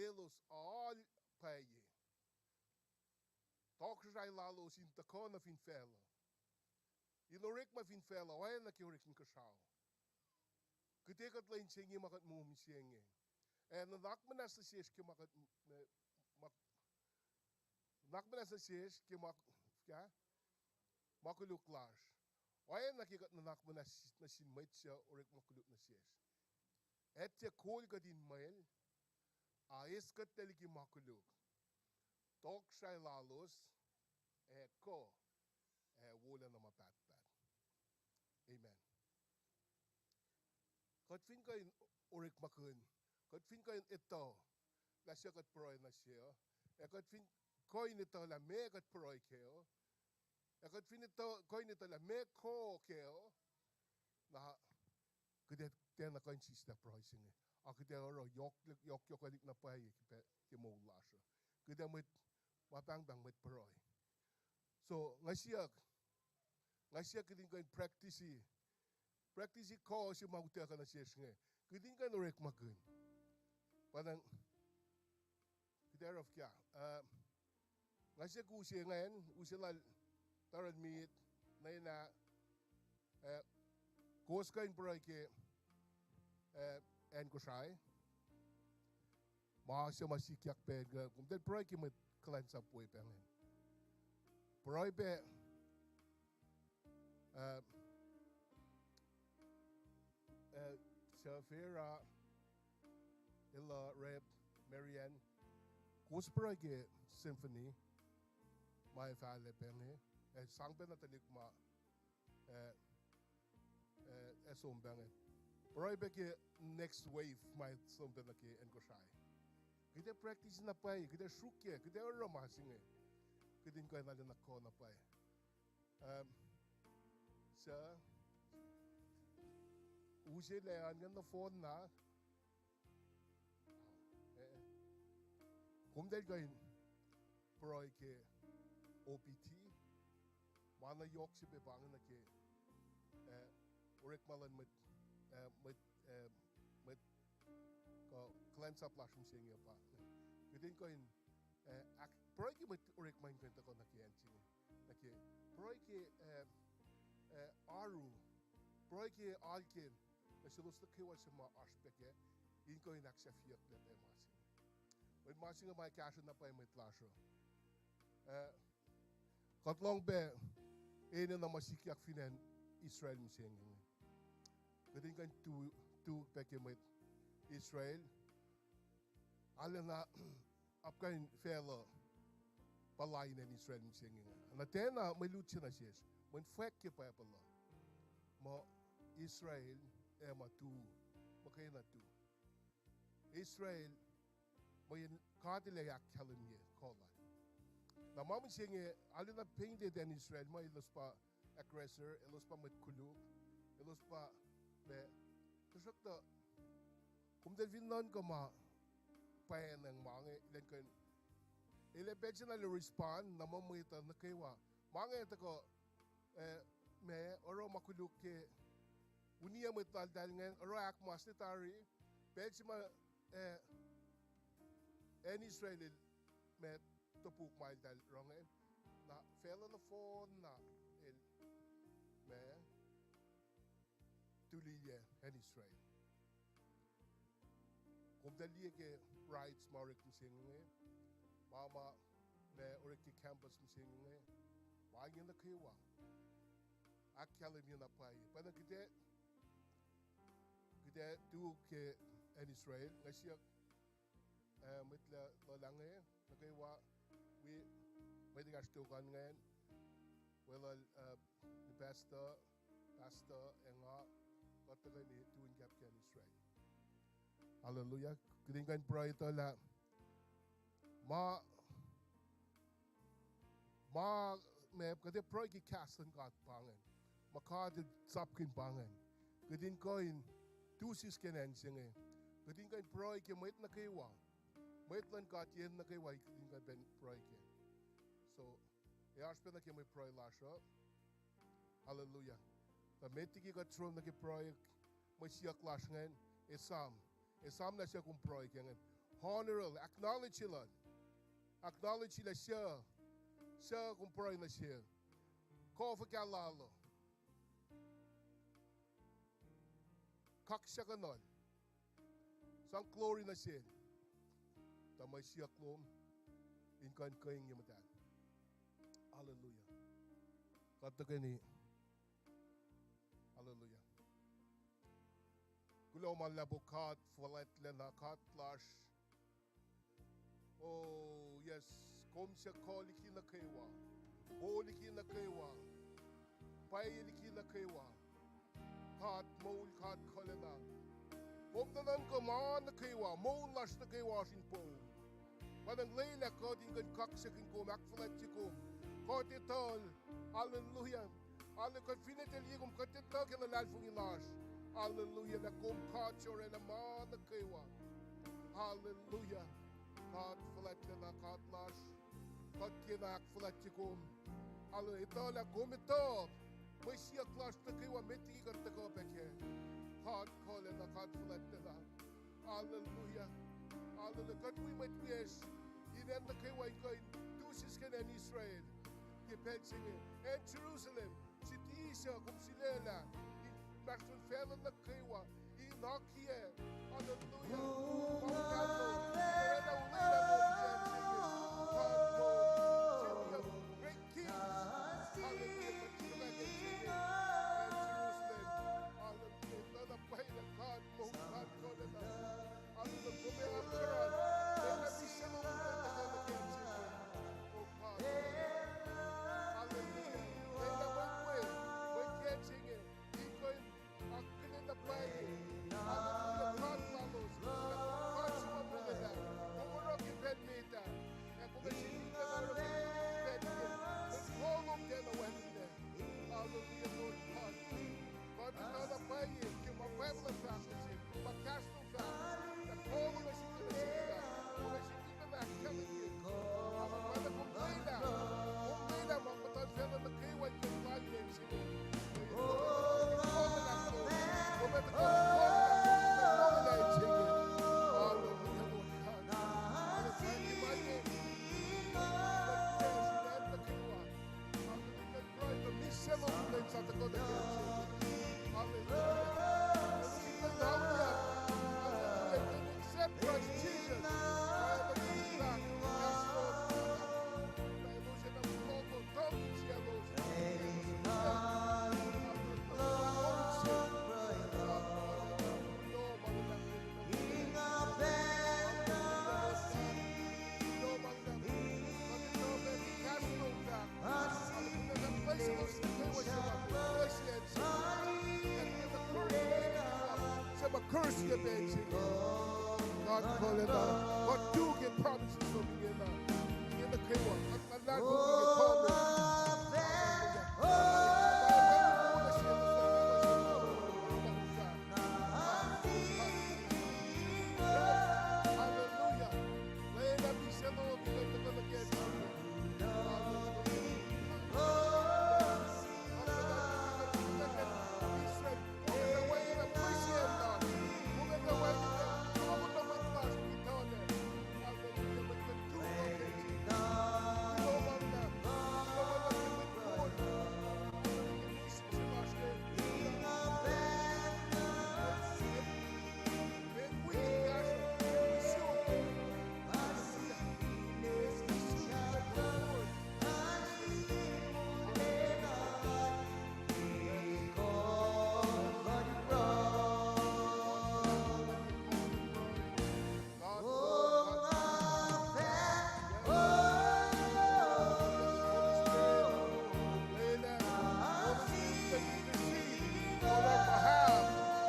elos oal pwacye. Tohkohsrahi lalos in tuhkuh nuh fin facluh, in orekma fin facluh oacna ke orek inkuhsrao. Kuht ac kuht lwen se inge ma kuht mom se inge. Ac nuhnak muhnahs nuh sesr ke ma kuht, ma, nuhnak muhnahs nuh sesr ke ma, fuhkah, ma koluk lasr, oacna ke kuht nuhnak muhnahs nuh sin mwet suc orekma koluk nuh sesr. Ac tiac kol kuht in mwel, a eis kuht liki ma koluk. Tohkohsrahi lalos ac kuh, ac wolacna ma pahtpaht. Amen. Kuht fin kuh in orekmakihn, kuht fin kuh in etuh lah suc kuht pruhe nuh se uh, ac kuht fin kuh in etuh lah meac kuht pruhe kac uh, ac kuht fin etuh, kuh in etuh lah meac kuh kac uh, na kuht ac tiacna kuh in sislah pruhe se inge. Ac kuht ac oruh yohk, yohk, yohkwelihk na pwacye ke, ke moul lasr uh. Kuht ac mwet ma pahngpahng mwet pruhe. So, nga siyuck, nga siyuck kuht in kuh in practice, practice kuh se ma utuckuh nuh sesr inge. Kuht in kuh in orekmakihn. Pa na, kuht ac oruh fuhkah. Uh, nga siyuck use ingacn, use lal Taran Mit, Nena, uh, kowos kuh in pruhe ke, uh, acn Kosrae. Ma se ma sikyak pac, uh, komtal pruhe ke mwet kuhlwacnsap we pac ingacn. Pruhe pac, uh, uh, Safira, Ella, Rep, Marianne. Kowos pruhe ke symphony ma ac fahla pac inge. Ac sang pacna tuhlihk ma, uh, uh, ac som pac inge. Pruhe pac ke next wave ma ac som pacna ke acn Kosrae. Kuht ac practice na pwacye, kuht ac sruokyac, kuht ac oruh ma se inge. Kuht in kuh in arulacna kuh na pwacye. Um, suc use lah an ngan nohfohn na, eh, komtal kuh in pruhe ke O P T, ma na yohk srihpac pa inge nuh ke, eh, orekma luhn mwet, eh, mwet, eh, mwet, kuh kuhlwacnsap lasr mihsenge pa. Kuht in kuh in, eh, ahk-, pruhe ke mwet orekma in kuh in tuhkuh nuh ke acn se inge. Nuh ke, pruhe ke, eh, eh, oaru, pruhe ke alken, nuh selos nuh kwewa suc ma oasr pac kac, in kuh in ahksahfyeyucklac pac ma se inge. Mweyen ma se inge ma kahsruh na pwacye mwet lasr uh. Eh, kuht lohng pac enenuh ma sikyak fin acn Israel mihsenge inge. Kuht in kuh in tu-, tu pac ke mwet Israel. Arulacna apkuhran in facluh pa lain acn Israel mihsenge inge. Na tiacna mwe lut se nuh sesr, mweyen fwack ke Bible uh muh Israel ac ma tu, muhkwena tu. Israel, mweyen God El ac ahkkahlwemye kuh lal. Na ma mihsenge, arulacna painted acn Israel muh elos pa aggressor, elos pa mwet koluk, elos pa ma, tuhsruhktuh, kom tahl fin nuhnkuh ma pwacnwacng ma inge, elan kuh in, el ac pacl se na el respond, na ma mwet uh nuh kwewa. Ma inge tuhkuh, eh, ma oruh ma koluk ke uniyac mwet laltahl ingacn, oruh ahkmas ne tari, pacl se ma, eh, acn Israel el ma topuk ma eltahl oruh ingacn, na facluh nohfohn na el ma tuliyac acn Israel. Kom tahl liye ke riots ma orek mihsenge inge, ma ma ma orek ke campus mihsenge inge, ma inge nuh kwewa ahkkahlwemye na pwacye. Pacna kuht ac, kuht ac tu ke acn Israel, nga siyuck, eh, mwet luhlah inge nuh kwewa, wi mwet ekahsr tok an ingacn, weluhl, eh, pastor, pastor, ac nga, kuht tuhkweni tu in kapkacn Israel. Hallelujah. Kuht in kuh in pruhe etuh lah ma, ma, ma kuht ac pruhe ke kahs luhn God pa ingacn, ma God El sapkihn pa ingacn. Kuht in kuh in tu sisken acn se inge. Kuht in kuh in pruhe ke mwet nuh kwewa. Mwet luhn God yen nuh kwewa kuht in kuh in pruhe kac. So, ac oasr pacna ke mwe pruhe lasr uh. Hallelujah. Tuh met liki kuht sro nuh ke pruhe, mwe siyuck lasr ingacn, esam. Esam lah suc kom pruhe ke ingacn. Honor el, acknowledge el. Acknowledge lah suc, suc kom pruhe nuh sel. Kuh fuhkah lal uh. Kaksakihnuhl. Sang glory nuh sel. Tuh mwe siyuck lom in kuh in kuhing ye muhtahl. Hallelujah. Kuht tuhkweni. Hallelujah. Kuloh ma luhlahp, O God fuhlwactlacna, God lasr. Oh yes, kom suc kuh liki nuh kwewa, wo liki nuh kwewa, pwacye liki nuh kwewa. God moul, God kuhlacna. Kom nuhnuhnkuh ma nuh kwewa, moul lasr nuh kwewa oasr in poum. Pa nga lwelah kuht in kuh in kaksakihn kom, ahkfuhlwactye kom. Kuht etuhl, hallelujah. Hallelujah, kuht finne tiac liye kom, kuht etuh ke luhlahlfongi lasr, hallelujah, lah kom God se orwaclah ma nuh kwewa. Hallelujah. God fuhlwactlacna, God lasr. Kuht kena ahkfuhlwactye kom. Hallelujah. Etuh lah kom etuh mwe siyuck lasr nuh kwewa met liki kuht tuhkuh pac kac. God kuhlacna, God fuhlwactlacna. Hallelujah. Hallelujah. Kuht wi mwet wiyacsr in acn nuh kwewa in kuh in tu sisken acn Israel ke pacl se inge, acn Jerusalem, siti suc kom sulaclah inmahsrlon facluh nuh kwewa in akiyac. Hallelujah. Great King. Hallelujah. Acn Jerusalem. Hallelujah. Lwelah pwacye lah God moul, God kuhlacna. Hallelujah. Kom ac apkuhran. Lwelah mihsenge kom in kuh in tuhkuh nuh ke acn se inge. Oh God. Hallelujah. Lwelah mwet, mwet ke acn se inge in kuh in akihlen na pwacye. Hallelujah. God lalos. God, kuh lacna. God, tu ke promises lom ingena. Ingena kwewa. Kuht na lahlmwetmwet ke promise. Hallelujah. Lwelah misac lom in kuh in tuhkuh nuh ke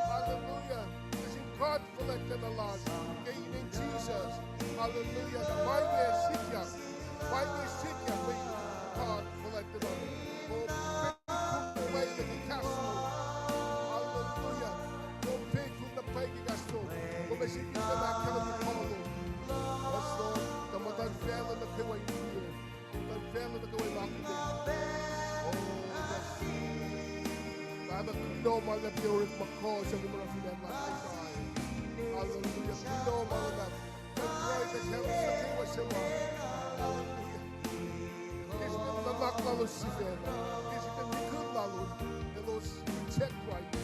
Hallelujah. Fuhlwactlacna lasr ke inen Jisus. Hallelujah. Na ma inge sikyak. Ma inge sikyak mwe God fuhlwactlacna. Kom faithful na pwacye ke kahs lom. Hallelujah. Kom faithful na pwacye ke kahs lom. Kom ac sifilpac ahkkahlwemye kuh lom. Yes, Lord. Tuh muhtuhnfacl nuh kwewa in kiyac. Muhtuhnfacl nuh kwewa in akihlen. Oh, yes. Pahpah, kuloh ma luhlahp ke orekma kuh se kom oruh fin acn lasr Kosrae. Hallelujah. Kuloh ma luhlahp. Kuht pruhe pac ke kahs nuh kwewa se ma. Hallelujah. Ke srihpen nuhnak lalos sifacna, ke srihpen nihkihn lalos, elos reject Kraist.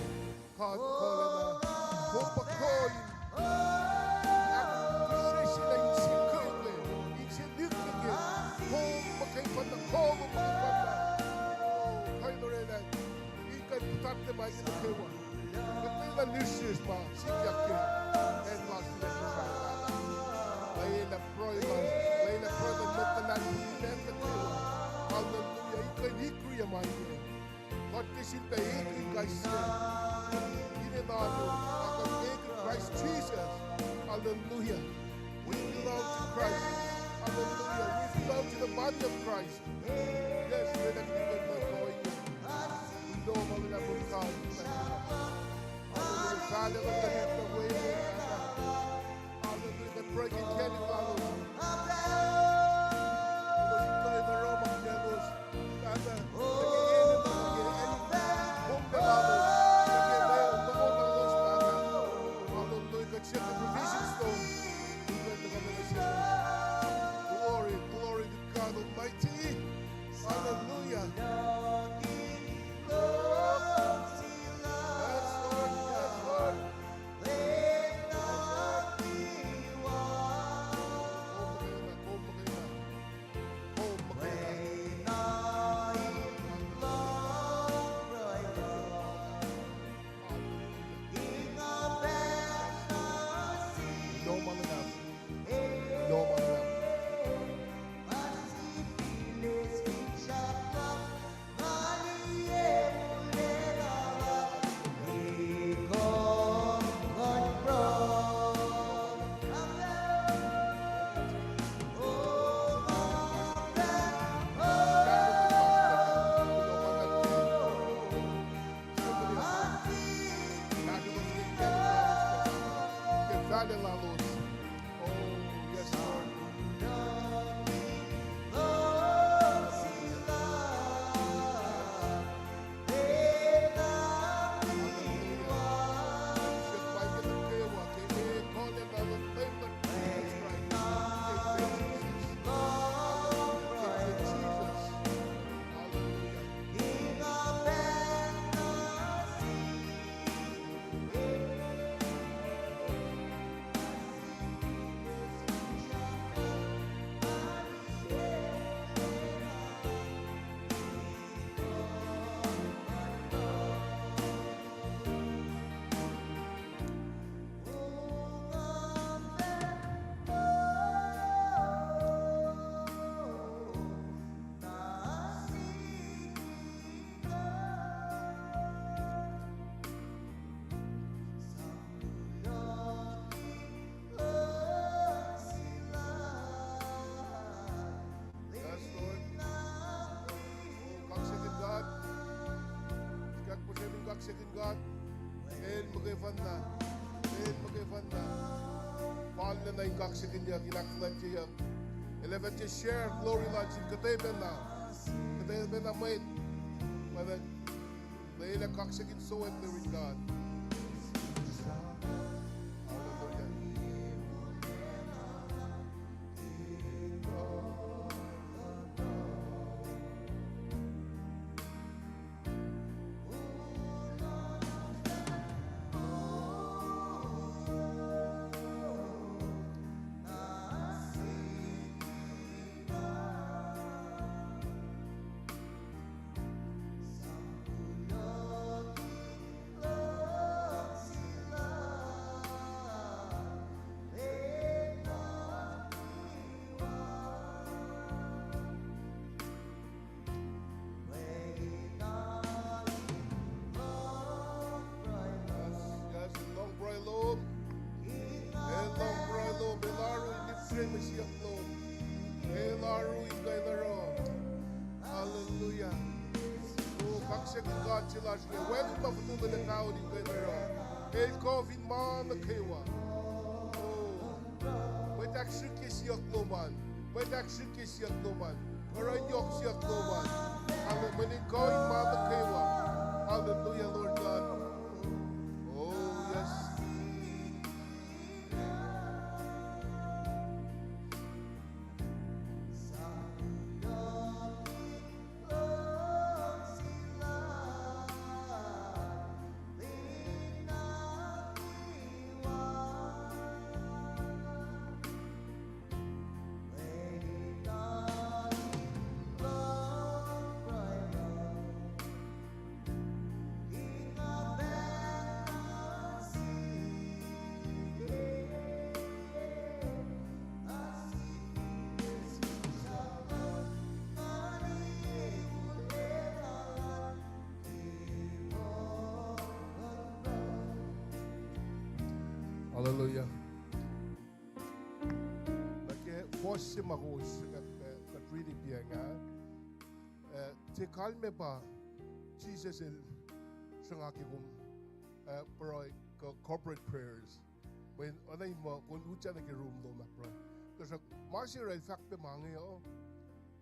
God, kuh lacna. Kom pa kuh in ahkfihsrwacsryelah inse kuh inge, inse nihkihn inge. Kom muhkwena kuh, kom muhkwena. Kuh in orwaclah in kuh in puhtatlac ma nuh kwewa. Kuht lwelah nuhsrihsr ma sikyak ke acn lasr fin acn Kosrae. Lwelah pruhe lasr, lwelah pruhe lasr, lwelah pruhe lasr nuh kwewa. Hallelujah. In kuh in ikriyac ma inge. Kuht ke sifilpac ekihn kais sie. Inen alu, a kuht ekihn Christ Jesus. Hallelujah. We belong to Christ. Hallelujah. We belong to the body of Christ. Yes, lwelah kuht in kuh in Kuloh ma luhlahp God. Hallelujah. Fahla luhn God, the way. Hallelujah. Kuht pruhe ke inkacnek lalos. Elos in kuh in oruh ma elos. Pahpah, kuht ke enenuh ke acn, kom lalos. Kuht ke lalos, lalos, Pahpah. Hallelujah. Kuht siyuck ke provisions lom. Glory, glory to God Almighty. Hallelujah. Yes, Lord. Yes, Lord. Oh, yes, Lord. Kaksakihn God, El muhkwena, El muhkwena. Fal na in kaksakihnyuck, in ahkfuhlwactyeyuck. El ac fah tiac share glory lal sin kuhtwena, kuhtwena mwet. Lwelah kaksakihn sowack nuh yurin God. Hallelujah. Yes, yes, el lohng pruhe lom. El lohng pruhe lom, el oaru in lihpsre mwe siyuck lom. El oaru in kuh in oruh. Hallelujah. O, kaksakihn God se lasr inge, wacngihn ma fototolac paol in kuh in oruh. El kuh fin ma nuh kwewa. O, mwet ahksrihkye siyuck lom an. Mwet ahksrihkye siyuck lom an. Oruh in yohk siyuck lom an. Hallelujah. Mwet in kuh in ma nuh kwewa. Hallelujah, Lord God. Oh, yes. Hallelujah. Nuh ke verse se ma kowos kuht, kuht riti pacna, uh, tiac kalmac pa Jisus El sruhnga ke kom, uh, pruhe kuh corporate prayers. Mweyen oacna in muh kom utyak nuh ke room lom ah pruhe. Tuhsruhk ma se El fahk pac ma inge uh,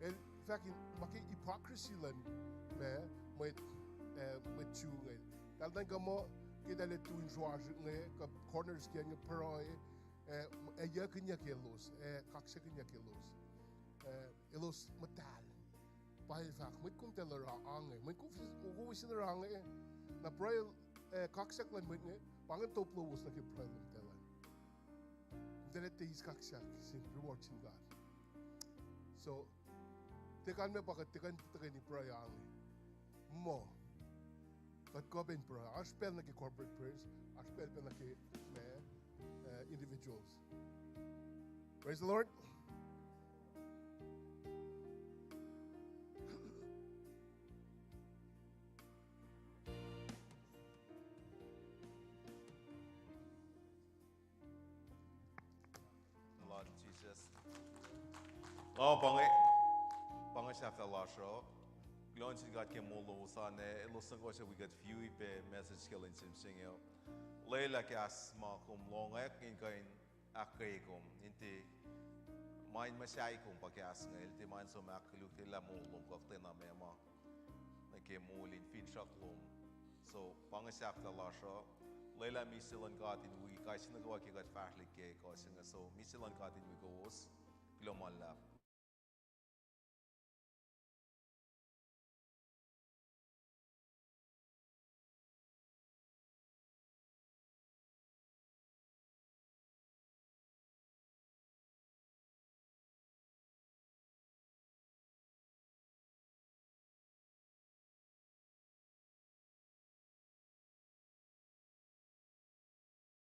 El fahk in ma ke hypocrisy luhn ma, mwet, uh, mwet Jew inge. Eltahl nuhnkuh muh ke eltahl tu in sruasr inge kuh corners ke inge pruhe, uh, ac yuckihnyuck elos, ac kaksakihnyuck elos. Uh, elos muhtahl. Pa El fahk, mwet komtacl oruh ange. Mwet kom, kom fin oruh ange, na pruhe, uh, kaksak luhn mwet inge pa ingacn top lowos nuh ke pruhe lomtacl an. Eltahl tiac eis kaksak sin reward sin God. So, tiac kalmac pa kuht tiac kuh in tuhkweni pruhe ange. Muh kuht kuh pac in pruhe. Oasr pacl nuh ke corporate prayers, oasr pacl pac nuh ke ma, uh, individuals. Praise the Lord. Lord Jesus. Nga pa inge, pa inge sahflah lasr uh. Kuloh nuh sin God ke moul lowos an, ac elos nuh kwewa suc wi kuht view-i pac message ke lwen se inge uh. Lwelah kahs ma kom lohngak in kuh in ahkkweye kom, in tiac ma in muhsahi kom pa kahs inge, el tiac ma in som ahkkolukyelah moul lom kuh kuhtwena meac ma nuh ke moul in finsrak lom. So, pa inge sahflah lasr uh, lwelah misac luhn God in wi kais sie nuh kwewa ke kuht fahsrelihk ke ekuh se inge. So, misac luhn God in wi kowos, kuloh ma luhlahp.